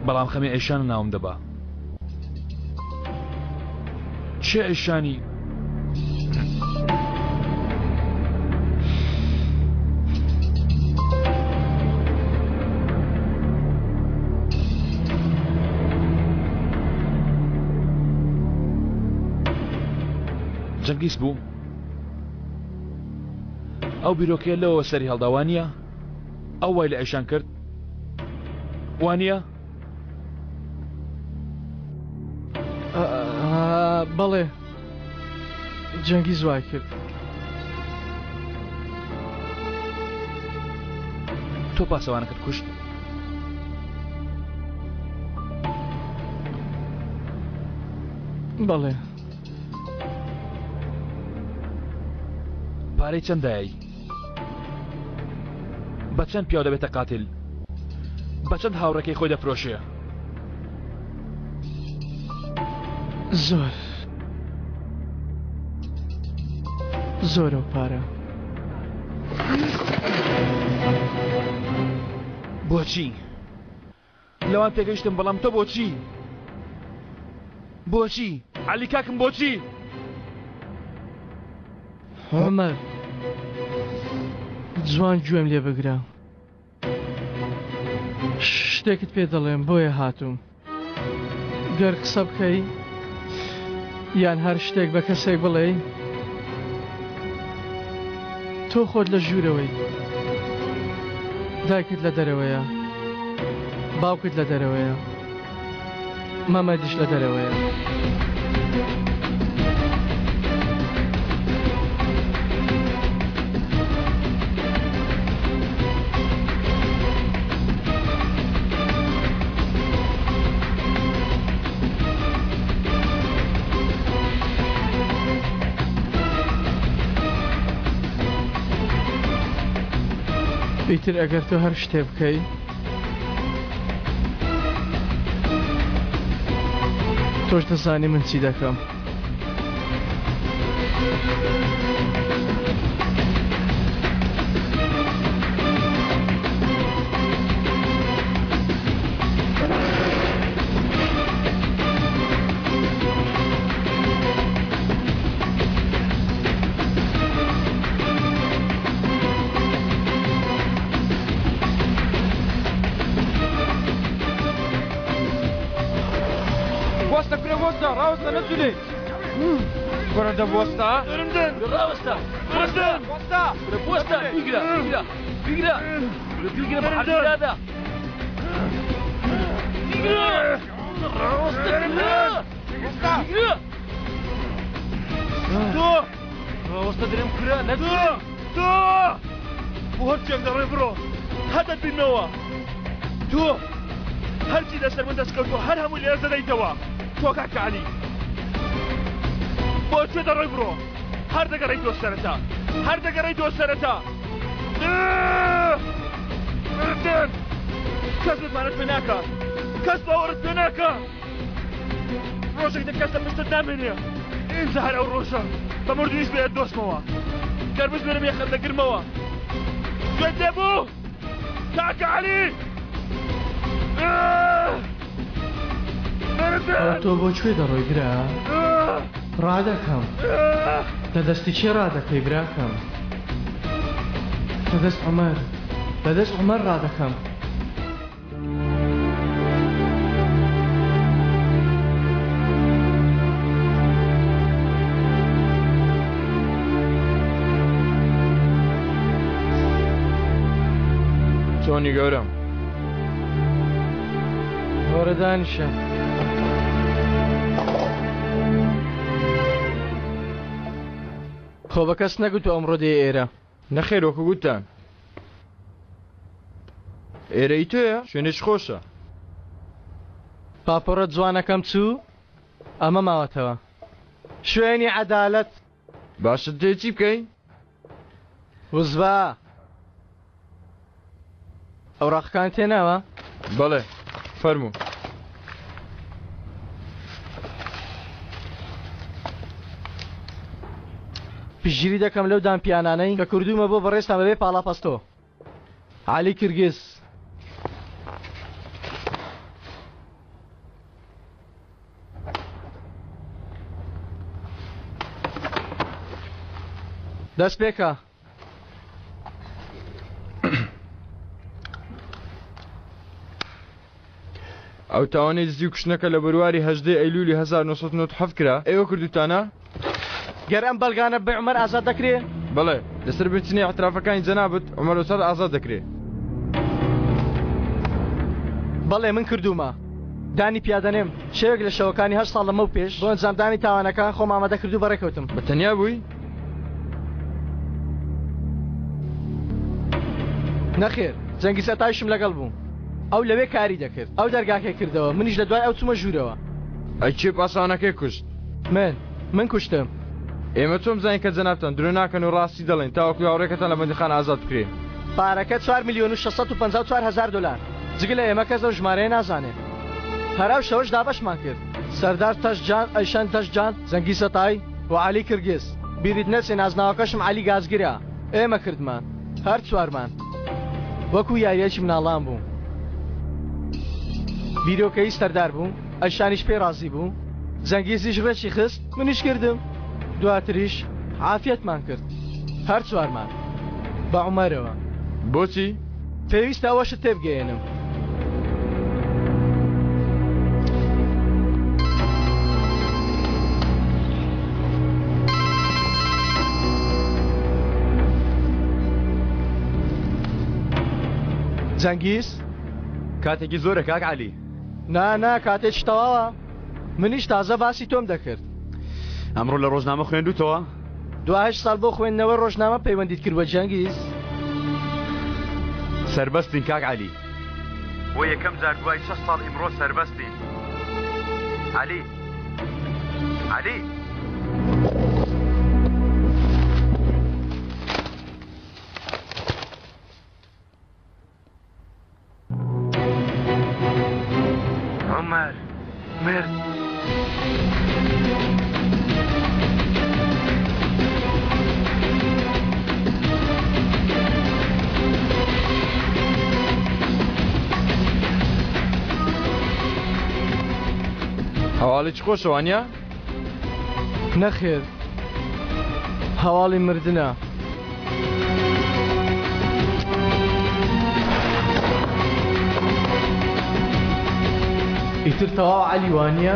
بەڵام خەمی ئەیشان ناوم دەبا. کێ ئەیشانی؟ جەنگیز بوو ئەو بیرۆکەیە لەوە سەری هەڵدا وانە ئەو وای لە ئەیشان کرد وانە بەڵێ جەنگیز وای کرد. تۆ پاسەوانەکەت کوشت؟ بەڵێ. پارەی چەند دایەی؟ بە چەند پیاو دەبێتە قاتل؟ بە چەند هاوڕێکەی خۆی دەفرۆشێ؟ زۆر زۆرە و پارە. بۆچی؟ لەوان تێگەیشتم بەڵام تۆ بۆچی؟ بۆچی؟ عەلی کاکم بۆچی؟ عومەر جوان گوێم لێ بگرە شتێکت پێ دەڵێم بۆیە هاتووم گەر قسە بکەی یان هەر شتێک بە کەسێک بڵێ تۆ خۆت لە ژوورەوەی دایکت لە دەرەوەیە باوکت لە دەرەوەیە مەمەدیش لە دەرەوەیە. ئیتر ئەگەر تۆ هەر شتێ بکەی تۆش دەزانی من چی دەکەم. وەستە کورە وەستە ڕاوەستە نەجولێ کورە دە وەستە ڕاوەستە وەستە کورە بوەستە بیگرە بیگرە بیگرە کورە بیگرە بە حەرزادا بیگرە ڕاوەستە کورە بیگرە تۆ ڕاوەستە درێم کورە نەجولێ تۆ بۆ هەرچێک دەڕۆی بڕۆ هەر دەتبینمەوە تۆ هەرچی لەسەر من دەستکەوتووە هەر هەمووی لێرە دەدەیتەوە تۆ کاکە عەلی بۆ کوێ دەڕۆی بڕۆ هەر دەگەڕێیتەوە سەرەتا هەر دەگەڕێیتەوە سەرەتا مردن کەس متمانەت پێ ناکا کەس باوەڕت پێ ناکا ڕۆژێک دە کەس لە پشتت نامێنێ ئینجا هەر ئەو ڕۆژە بە مردوویش بێت دۆستمەوە گەر بژمێرم یەخەت دەگرمەوە گوێت لێ بوو کاکە عەلی تۆ بۆ کوێ دەڕۆی برا ڕادەکەم لە دەستی کێ ڕادەکەی براکەم لە دەست عومەر لە دەست عومەر ڕادەکەم چۆنی گەورەم؟ وەرە دانیشە. خۆ بە کەس نەگوتووە ئەمڕۆ دێ ئێرە. نەخێر وەکو گوتتان. ئێرە ئی تۆیە؟ شوێنێکی خۆشە. پاپۆڕە جوانەکەم چوو ئەمە ماوەتەوە. شوێنی عەدالەت. باشە دێ چی بکەی؟ وزبا ئەوراقەکانت هێناوە؟ بەڵێ فەرموو. پشتگیری دەکەم لەو دانپیانانەی کە کردوومە بۆ بەڕێزتان بەبێ پاڵاپەستۆ. عەلی کرگز. دەست پێکە. ئەو تاوانەی دزی و کوشتنەکە لە بەرواری هەژدەی ئەیلولی 1997 کرا، ئێوە کردووتانە؟ گەر ئەم بەڵگانە بە عومەر ئازاد دەکرێ؟ بەڵێ، لەسەر بنچینەی ئیعترافەکانی جەنابت، عومەر ئۆسال ئازاد دەکرێ. بەڵێ من کردوومە. دانی پیادەنێم، شەوێک لە شەوەکانی هەشت ساڵ لەمەو پێش بۆ ئەنجامدانی تاوانەکە خۆم ئامادە کرد و بەڕێکەوتم. بە تەنیا بووی؟ نەخێر، جەنگیز ئەتایشم لەگەڵ بوو. ئەو لەوێ کاری دەکرد. ئەو دەرگاکەی کردەوە، منیش لە دوای ئەو چوومە ژوورەوە. ئەی کێ پاسەوانەکەی کوشت؟ من. من کوشتم. ئێمە چۆن بزانین کە جەنابتان درۆ ناکەن و ڕاستی دەڵێن تاوەکو هاوڕێکەتان لە بەندیخانە ئازاد بکرێ؟ پارەکە چوار ملیۆن و 654 هەزار دۆلار. جگە لە ئێمە کەس ئەو ژمارەیە نازانێ. هەر ئەو شەوەش دابەشمان کرد. سەردار تەشجان، ئەیشەن تەشجان، زەنگی سەتای و عەلی کرگز. بیرت نەچێ نازناوەکەشم عەلی گازگرە. ئێمە کردمان. هەر چوارمان. وەکو یارییەکی مناڵان بوو. بیرۆکەی سەردار بوو، ئەیشانیش پێی ڕازی بوو. زەنگیزیش ڕێکی خست، منیش کردم. دواتریش عافیەتمان کرد. هەر چوارمان. بە عومەرەوە. بۆچی؟ پێویستە ئەوەشت تێبگەیەنم. جەنگیز؟ کاتێکی زۆرە کاک عەلی. نا نا کاتێکی تەواوە. منیش تازە باسی تۆم دەکرد. ئەمڕۆ لە ڕۆژنامە خوێندوتەوە؟ دوا هەشت ساڵ بۆ خوێندنەوەی ڕۆژنامە پەیوەندیت کردوە جەنگیز؟ سەربەستین کاک عەلی. بۆ یەکەم جار دوای شەش ساڵ ئیمڕۆ سەربەستین. عەلی. عەلی. عومەر مرد. هەواڵێکی خۆشە وانە؟ نەخێر هەواڵی مردنە. ئیتر تەواو عەلی وانییە؟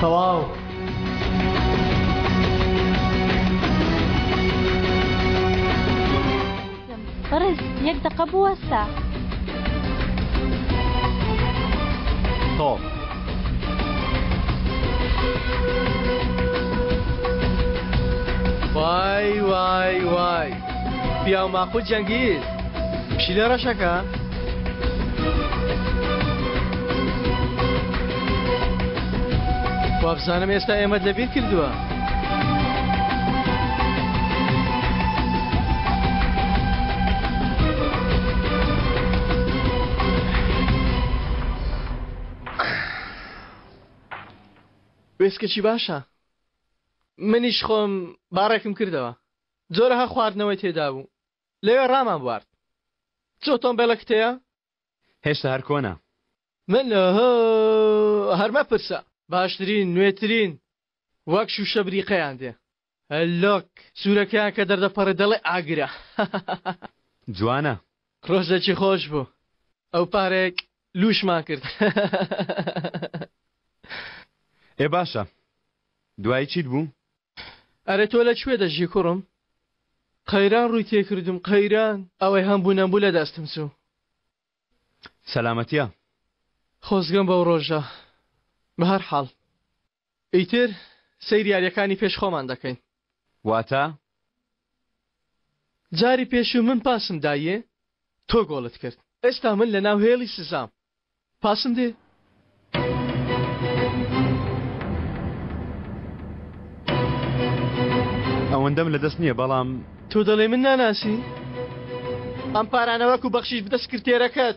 تەواو. بەڕێز یەک دەقە بوەستە. تەواو. وای وای وای پیاو ماقوت جەنگیز پشیلە ڕەشەکە وابزانم ئێستا ئێمەت لەبیر کردووە. وێسکەچی باشە منیش خۆم باڕێکم کردەوە جۆرەها خواردنەوەی تێدا بوو لەوێ ڕامان بوارد چ ئۆتۆمبێلەکت هەیە؟ هێشتا هەر کۆنە. من هەر مەپرسە. باشترین نوێترین وەک شوشە بریقەیان دێ. لۆک سورەکەیان کە دەردەپەڕێ دەڵێ ئاگرە. جوانە. ڕۆژێکی خۆش بوو ئەو پارەیەک لوشمان کرد. ئێ باشە دوایی چیت بوو؟ ئەرێ تۆ لە کوێ دەژی کوڕم؟ قەیران ڕووی تێکردم قەیران ئەوەی هەمبوو نەمبوو لە دەستم چوو. سەلامەتیە. خۆزگەم بەو ڕۆژە. بەهەر حاڵ ئیتر سەیری یاریەکانی پێش خۆمان دەکەین. واتە؟ جاری پێشوو من پاسم دایێ تۆ گۆڵت کرد ئێستا من لەناو هێڵی سزام پاسم دێ. ئەوەندەم لەدەست نییە بەڵام. تۆ دەڵێی من ناناسی؟ ئەم پارانە وەکو بەخشیش بدە سکرتێرەکەت.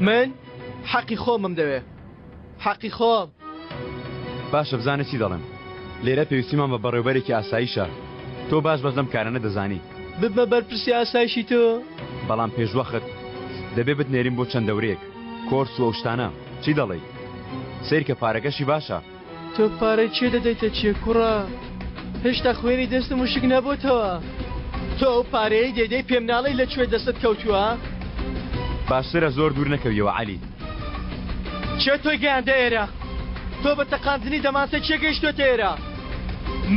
من حەقی خۆمم دەوێ حەقی خۆم. باشە بزانە چی دەڵێم لێرە پێویستیمان بە بەڕێوبەرێکی ئاسایشە تۆ باش بەس لەم کارانە دەزانی. ببمە بەرپرسی ئاسایشی تۆ؟ بەڵام پێشوەخت دەبێ بتنێرین بۆ چەند دەورەیەک کۆرس و ئەو شتانە چی دەڵێی؟ سەیرکە پارەکەشی باشە. تۆ پارەی کێ دەدەیتە کێ کوڕە؟ هێشتا خوێنی دەستم وشک نەبۆتەوە. تۆ ئەو پارەیەی دەیدەی پێم ناڵێی لە کوێ دەستت کەوتووە؟ باشترە زۆر دوور نەکەویەوە عەلی. کێ تۆی گەیاندە ئێرە؟ تۆ بە تەقاندنی دەمانچە کێ گەیشتۆتە ئێرە؟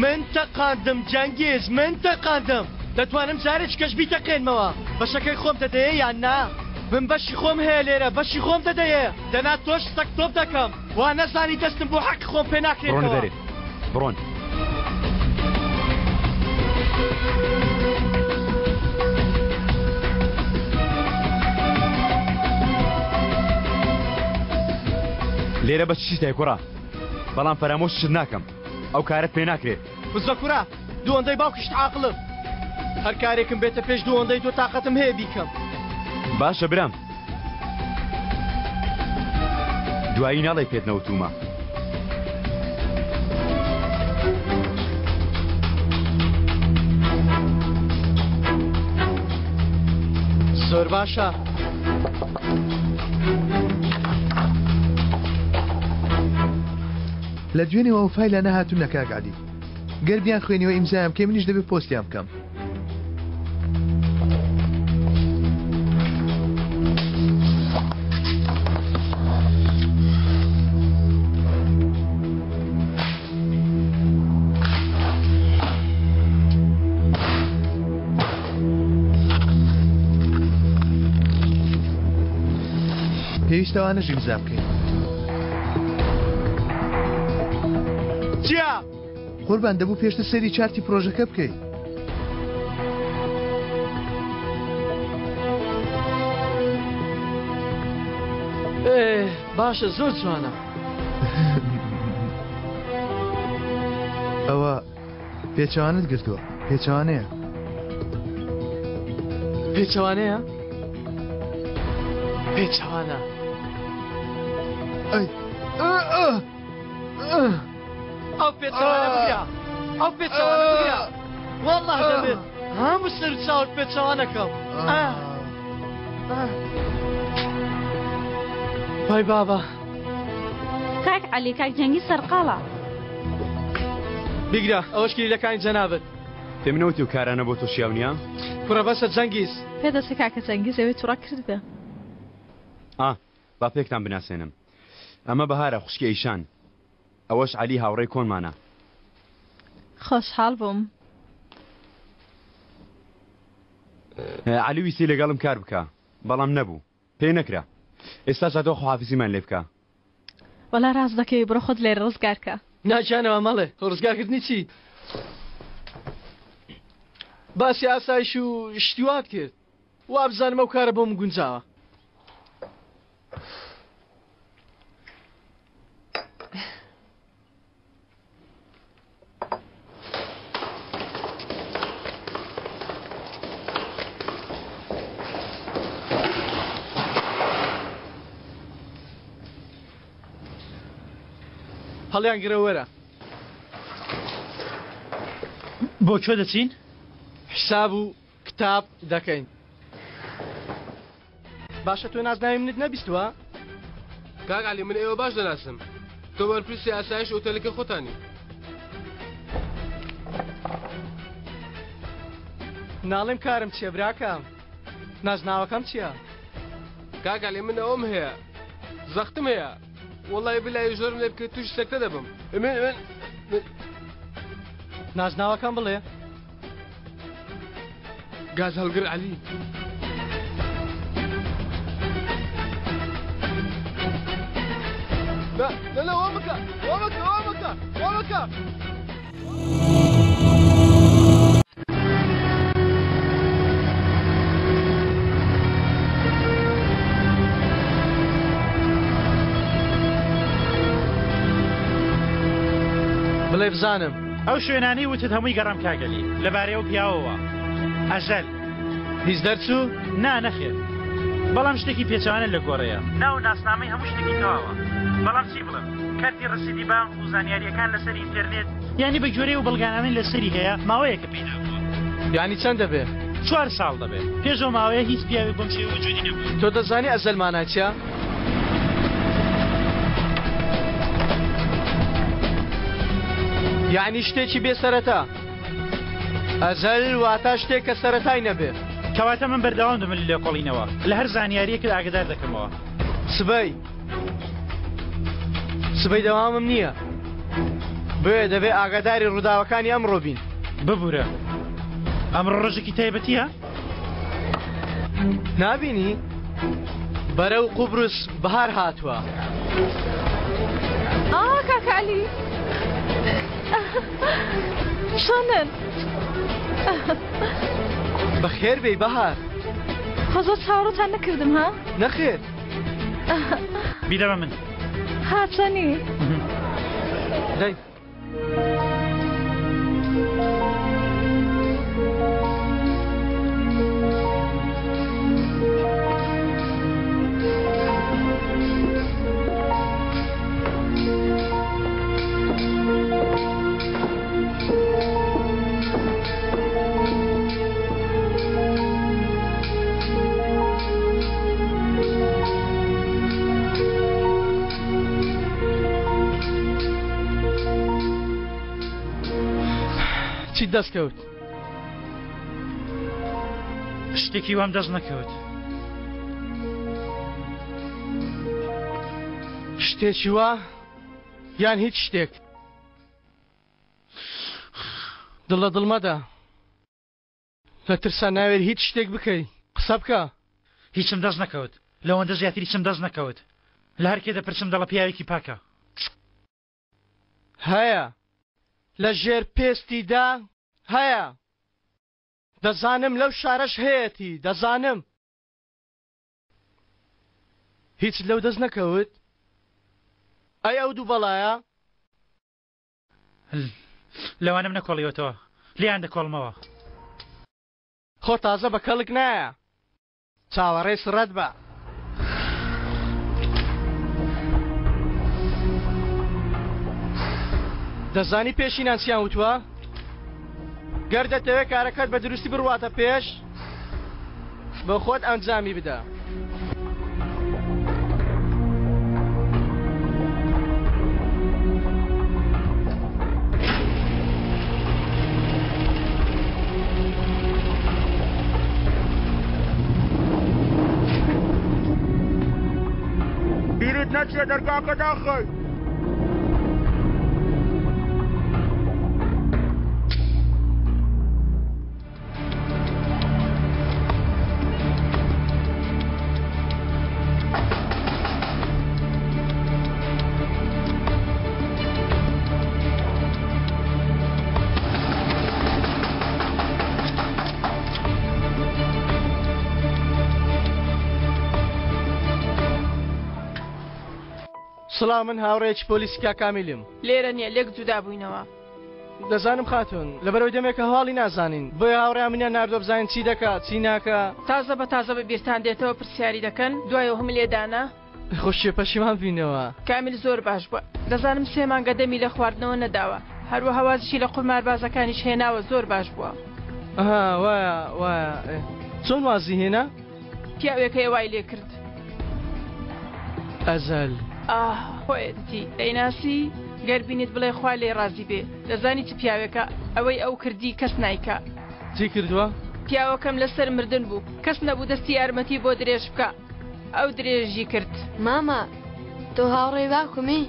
من تەقاندم جەنگیز، من تەقاندم. دەتوانم جارێکی کەش بیتەقێنمەوە. بەشەکەی خۆم دەدەیێ یان نا؟ من بەشی خۆم هەیە لێرە، بەشی خۆم دەدەیێ. دەنا تۆش سەگ تۆپ دەکەم. وا نەزانی دەستم بۆ حەقی خۆم پێ بڕۆنە ناکرێتەوە. دەرێ بڕۆن. لێرە بە چیت هەیە کوڕە؟ بەڵام فەرامۆشت ناکەم ئەو کارەت پێ ناکرێ. بزە کوڕە دووەندەی باوکیشت عاقڵم هەر کارێکم بێتە پێش دووەندەی تۆ تاقەتم هەیە بیکەم. باشە برام دوایی ناڵێی پێت نەوتوومە. زۆر باشە. لە دوێنێوە ئەو فایلانە هاتوونە کاک عەلی گەر بیان خوێنیەوە ئیمزایان بکەی منیش دەبێ پۆستیان بکەم. پێویستە ئەوانەش ئیمزا بکەین. چیا؟ قوربان دەبوو پێشتر سەیری چارتی پرۆژەکە بکەی. باشە زۆر جوانە. ئەوە پێچەوانت گرتووە پێچەوانەیە. پێچەوانەیە؟ پێچەوانە. ئەی ئەو پێچەوانە بگرە ئەو پێچەوانە بگرە والله دەبێت هەموو سەر چاوت پێچەوانەکەم وای بابا کاک عەلی کاک جەنگی سەرقاڵە بیگرە ئەوەش کلیلەکانی جەنابت پێم نەوتی و کارانە بۆ تۆ شیاو نییە کوڕە بەسە جەنگیز پێدەچێ کاکە جەنگیز ئەوێ توڕە کرد بێ ئا با پێکتان بناسێنم ئەمە بەهارە خوشکی ئەیشان ئەوەش عەلی هاوڕێی کۆنمانە. خۆشحاڵ بووم. عەلی ویستی لەگەڵم کار بکا بەڵام نەبوو پێی نەکرا ئێستاش هاتووە خواحافیزیمان لێ بکا. وەڵا ڕاست دەکەی بڕۆ خۆت لێرە ڕزگار کە. نا گیانە وا مەڵێ ڕزگارکردنی چی؟ باسی ئاسایش و شتی وات کرد وابزانم ئەو کارە بۆم گونجاوە. هەڵیان گرە وەرە. بۆ کوێ دەچین؟ حساب و کتاب دەکەین. باشە تۆ نازناوی منت نەبیستووە؟ کاک عەلی من ئێوە باش دەناسم تۆ بەرپرسی ئاسایش ئوتێلەکەی خۆتانی. ناڵێم کارم چییە براکەم نازناوەکەم چییە؟ کاک عەلی من ئەوەم هەیە زەختم هەیە وەڵی بلای زۆرم لێ بکەیت تووشی سەکتە دەبم من من نازناوەکەم بڵێ گاز هەڵگر عەلی. نا نا نا وا مەکە وا مەکە وا مەکە وا مەکە. بڵێ بزانم. ئەو شوێنانەی وتت هەمووی گەڕام کاک عەلی لەبارەی ئەو پیاوەوە ئەزەل. هیچ دەرچوو؟ نا نەخێر بەڵام شتێکی پێچەوانە لە گۆڕێیە. ناو و ناسنامەی هەموو شتێکی تەواوە بەڵام چی بڵێم کارتی ڕەسیدی بانق و زانیارییەکان لەسەر ئینتێرنێت یانی بە گوێرەی ئەو بەڵگانانەی لەسەری هەیە ماوەیەکە پەیدا بووە. یانی چەند دەبێ؟ چوار ساڵ دەبێ. پێش ئەو ماوەیە هیچ پیاوێک بەم شێوە وجودی نەبووە. تۆ دەزانی ئەزەل مانای چیە؟ یەعنی شتێکی بێ سەرەتا. ئەزەل واتە شتێک کە سەرەتای نەبێ. کەواتە من بەردەوام دەبم لە لێکۆڵینەوە، لە هەر زانیارییەکت ئاگەدار دەکەمەوە. سبەی. سبەی دەوامم نییە. بۆیە دەبێ ئاگاداری ڕووداوەکانی ئەمڕۆ بین. ببورە. ئەمڕۆ ڕۆژێکی تایبەتییە؟ نابینی؟ بەرەو قوبرس بەهار هاتووە. ئا کاکە عەلی چۆنن؟ بەخێر بێی بەهار. خۆ زۆر چاوەڕووتان نەکردم ها؟ نەخێر. بیدە بە من. ها چۆنی؟ دەی. چیت دەست کەوت؟ شتێکی وام دەست نەکەوت. شتێکی وا یان هیچ شتێک؟ دڵ لە دڵ مەدە. لە ترسا ناوێری هیچ شتێک بکەی. قسە بکە. هیچم دەست نەکەوت. لەوەندە زیاتر هیچم دەست نەکەوت. لە هەر کێ دەپرسم دەڵێ پیاوێکی پاکە. هەیە. لە ژێر پێستیدا هەیە. دەزانم لەو شارەش هەیەتی. دەزانم. هیچت لەو دەست نەکەوت؟ ئەی ئەو دوو بەڵایە؟ لەوانەم نەکۆڵیوەتەوە. لێیان دەکۆڵمەوە. خۆ تازە بە کەڵک نایە. چاوەڕێی سڕەت بە. دەزانی پێشینان چیان وتووە؟ گەر دەتەوێت کارەکەت بە دروستی بڕواتە پێش، بۆ خۆت ئەنجامی بدە. بیرت نەچێ دەرگاکە داخەی. سڵاو من هاوڕێیەکی پۆلیسی کاک کامیلم. لێرە نیە لێک جودا بووینەوە. دەزانم خاتوون، لەبەرئەوەی دەمێکە هەواڵی نازانین، بۆیە هاوڕێیان منیان ناردووە بزانین چی دەکا، چی ناکا. تازە بە تازە بە بیرتان دێتەوە پرسیاری دەکەن، دوای ئەوهم لێ دانا. خۆشیە پەشیمان بووینەوە. کامیل زۆر باش بووە، دەزانم سێ مانگە دەمی لە خواردنەوە نەداوە، هەروەها وازیشی لە قوماربازەکانیش هێناوە، زۆر باش بووە. ئەها وایە وایە، چۆن وازی هێنا؟ پیاوێک هەیە وای لێ کرد. ئەزەل. ئاه خۆیەتی دەیناسی؟ گەر بینیت بڵێ خوا لێی ڕازی بێ. دەزانی چ پیاوێکە؟ ئەوەی ئەو کردی کەس نایکا. چی کردووە؟ پیاوەکەم لەسەر مردن بوو کەس نەبوو دەستی یارمەتی بۆ درێژ بکا ئەو درێژی کرد. مامە تۆ هاوڕێی باوکمی؟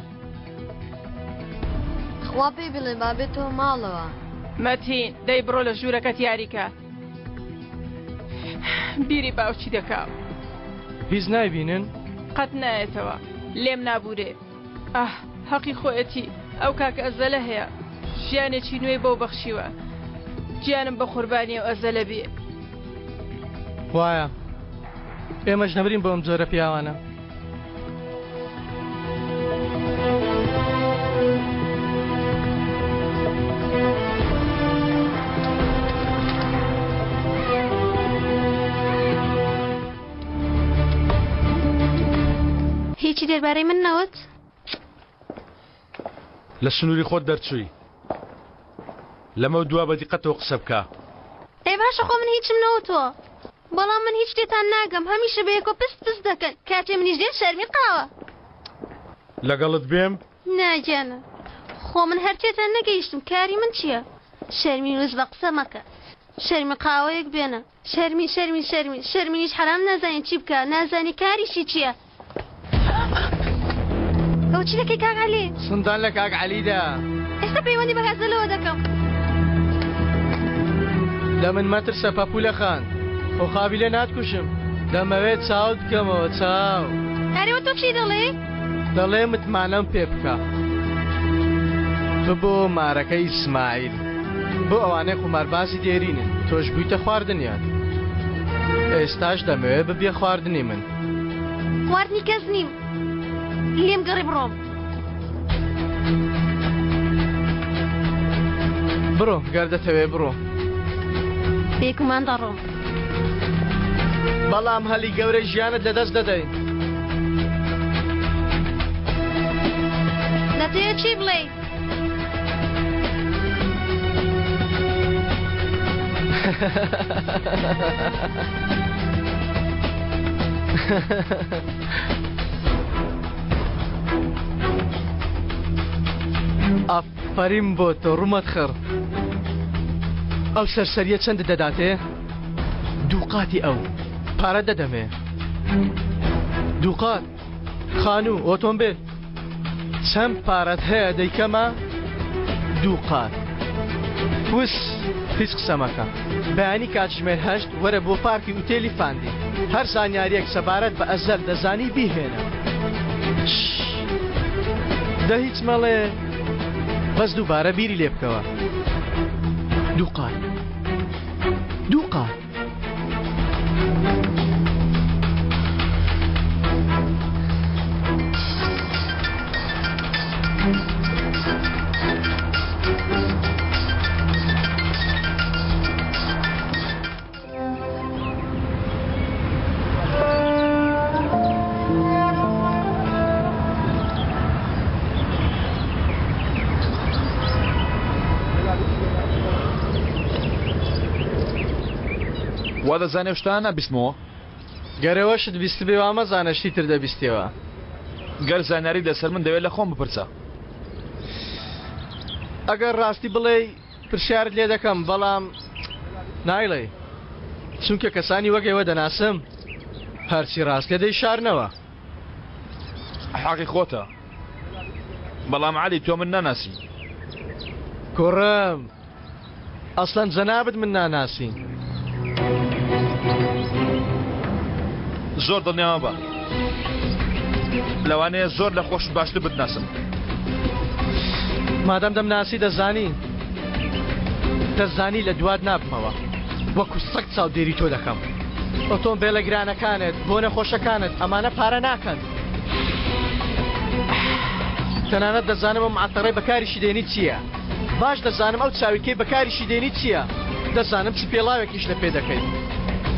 خوا پێی بڵێ با بێتەوە ماڵەوە. مەتین دەی بڕۆ لە ژوورەکەت یاریکە. بیری باوکی دەکا. هیچ نایبینن؟ قەت نایەتەوە لێم نابورێ. ئاه هەقی خۆیەتی ئەو کاکە ئەزەلە هەیە ژیانێکی نوێی بەو بەخشیوە گیانم بە قوربانی ئەو ئەزەلە بێ. وایە ئێمەش نەمرین بۆ ئەم جۆرە پیاوانە. هیچی دەربارەی من نەوت؟ لە سنووری خۆت دەرچووی. لەمەو دوا بە دیقەتەوە قسە بکە. ئێ باشە خۆ من هیچم نەوتووە. بەڵام من هیچ لێتان ناگەم هەمیشە بەیەکەوە پست پست دەکەن کاتێ منیش دێم شەرمی قاوە. لەگەڵت بێم؟ نا گیانە خۆ. خۆ من هەر تێتان نەگەیشتم کاری من چییە؟ شەرمین وز بە قسە مەکە. شەرمی قاوەیەک بێنە. شەرمی شەرمی شەرمی شەرمینیش حەرام نازانی چی بکا نازانی کاریشی چییە. ئەوە چی دەکەی کاک عەلی؟ سندان لە کاک عەلیدا. ئێستا پەیوەندی بە غەزەلەوە دەکەم. لە من مەترسە پەپولە خان خۆ قابیلە ناتکوژم دەمەوێت چاوت بکەمەوە چاو. ئەرێوە تۆ چی دەڵێی؟ دەڵێ متمانەم پێ بکە ببۆ مارەکەی ئیسماعیل بۆ ئەوانەی قوماربازی دێرینن تۆش بوویتە خواردنیان ئێستاش دەمەوێت ببیە خواردنی من. خواردنی کەس نیم لێم گەڕێ بڕۆم. بڕۆ گەر دەتەوێ بڕۆ. بێگومان دەڕۆم. بەڵام هەلی گەورەی ژیانت لەدەست دەدەی. دەتەوێت چی بڵێی؟ ئافەرین بۆ تۆ ڕوومەت خڕ. ئەو سەرسەریە چەندت دەداتێ؟ دووقاتی ئەو پارە دەدەمێ. دووقات خانوو ئۆتۆمبێل چەند پارەت هەیە دەیکەمە دووقات. وس هیچ قسە مەکە. بەیانی کاتژمێر هەشت وەرە بۆ پارکی ئوتێلی فاندی. هەر زانیاریەک سەبارەت بە ئەزەل دەزانی بیهێنە. شش. دە هیچ مەڵێ بەس دووبارە بیری لێ بکەوە. دووقات. دووقات. وا دەزانێ شتان نابیستمەوە؟ گەر ئەوەشت بیستبێ وا مەزانە شتی تر دەبیستیەوە. گەر زانیاری لەسەر من دەوێت لە خۆم بپرسە. ئەگەر ڕاستی بڵێی پرسیارت لێ دەکەم بەڵام نایڵێی چونکە کەسانی وەک ئێوە دەناسم هەرچی ڕاستیە دەیشارنەوە. حەقی خۆتە بەڵام عەلی تۆ من ناناسی. کوڕم ئەسڵەن جەنابت من ناناسی. زۆر دڵنیا مەبە لەوانەیە زۆر لە خۆشت باشتر بتناسم. مادام دەمناسی دەزانی دەزانی لە دوات نابمەوە وەکو سەگ چاودێری تۆ دەکەم ئۆتۆمبێلە گرانەکانت بۆ نەخۆشەکانت ئەمانە پارە ناکەن تەنانەت دەزانم ئەم عەتەڕەی بەکاریشی دێنی چییە باش دەزانم ئەو چاویلکەی بەکاریشی دێنی چییە؟ دەزانم چ پێڵاوێکیش لە پێ دەکەی.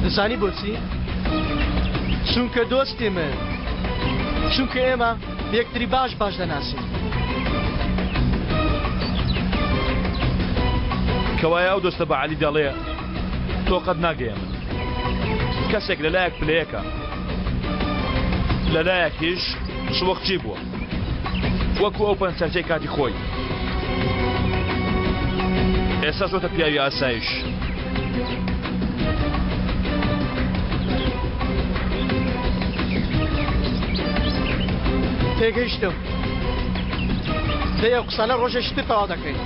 دەزانی بۆچی؟ چونکە دۆستی من. چونکە ئێمە یەکتری باش باش دەناسین. کەوایە ئەو دۆستە بە عەلی دەڵێ تۆ قەت ناگەیە من. کەسێک لەلایەک پلەیەکە لەلایەکیش شڵۆقچی بووە. وەکو ئەو پەنچەرچەی کاتی خۆی ئێستا شۆتە پیاوی ئاسایش. تێگەیشتم دەی ئەو قسانە ڕۆژێکی تر تەواو دەکەین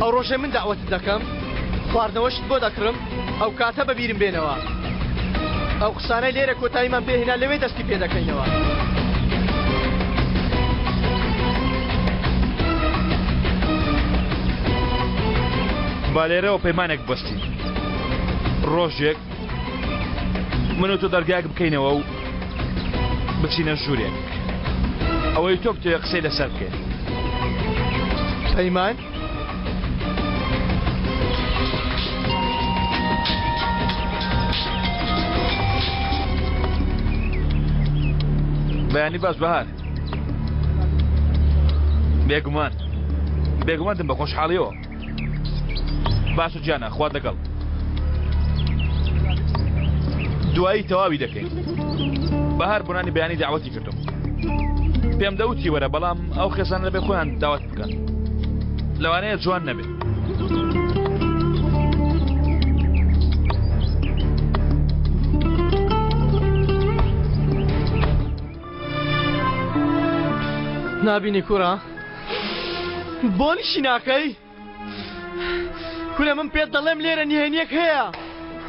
ئەو ڕۆژێ من داوەتت دەکەم خواردنەوەشت بۆ دەکڕم ئەو کاتە بە بیرم بێنەوە ئەو قسانەی لێرە کۆتاییمان پێهێنا لەوێ دەستی پێ دەکەینەوە. با لێرەوە پەیمانێک ببەستین ڕۆژێک من و تۆ دەرگایەک بکەینەوە و بچینە ژوورێک ئەوەی تۆ بتەوێ قسەی لەسەر بکەین. پەیمان؟ بەیانی باش بەهار بێگومان بێگومان دم بە خۆشحاڵیەوە باشە گیانە خوات لەگەڵ دوایی تەواوی دەکەین بەهار بۆنانی بەیانی داوەتی کردم. پێم دەوتی وەرە بەڵام ئەو خێزان لەبێ خۆیان داوات بکەن لەوانەیە جوان نەبێ. نابینی کوڕە بۆنیشی ناکەی؟ کورە من پێت دەڵێم لێرە نهێنیەک هەیە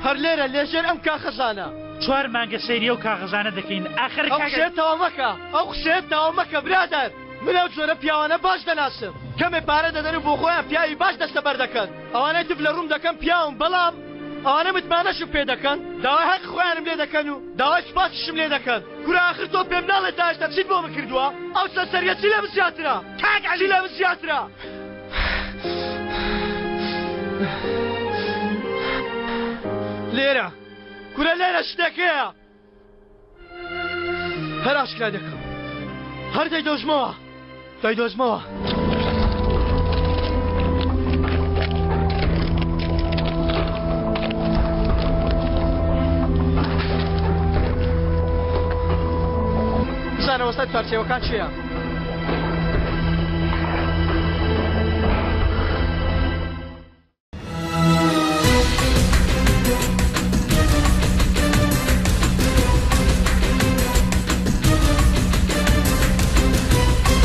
هەر لێرە لێژێر ئەم کاخەزانە. چوار مانگە سەیری ئەو کاغەزانە دەکەین ئاخر ئەو قسەیە تەواو مەکە ئەو قسەیە تەواو مەکە برادەر من ئەو جۆرە پیاوانە باش دەناسم کەمێ پارە دەدەن و بۆ خۆیان پیاوی باش دەستەبەر دەکەن ئەوانەی تف لە ڕووم دەکەن پیاوم بەڵام ئەوانە متمانەشم پێ دەکەن داوای هەق خۆیانم لێ دەکەن و داوای سوپاسیشم لێ دەکەن کورە ئاخر تۆ پێم ناڵێ تا ئێستا چیت بۆ من کردووە ئەو سەرسەریە چی لە من زیاترە کاک عەلی چی لە من زیاترە لێرە کورە لێرە شتێک هەیە هەر ئاشکرا دەکەم هەر دەیدۆزمەوە دەیدۆزمەوە. بزانە وەستای چوارچێوەکان چییە؟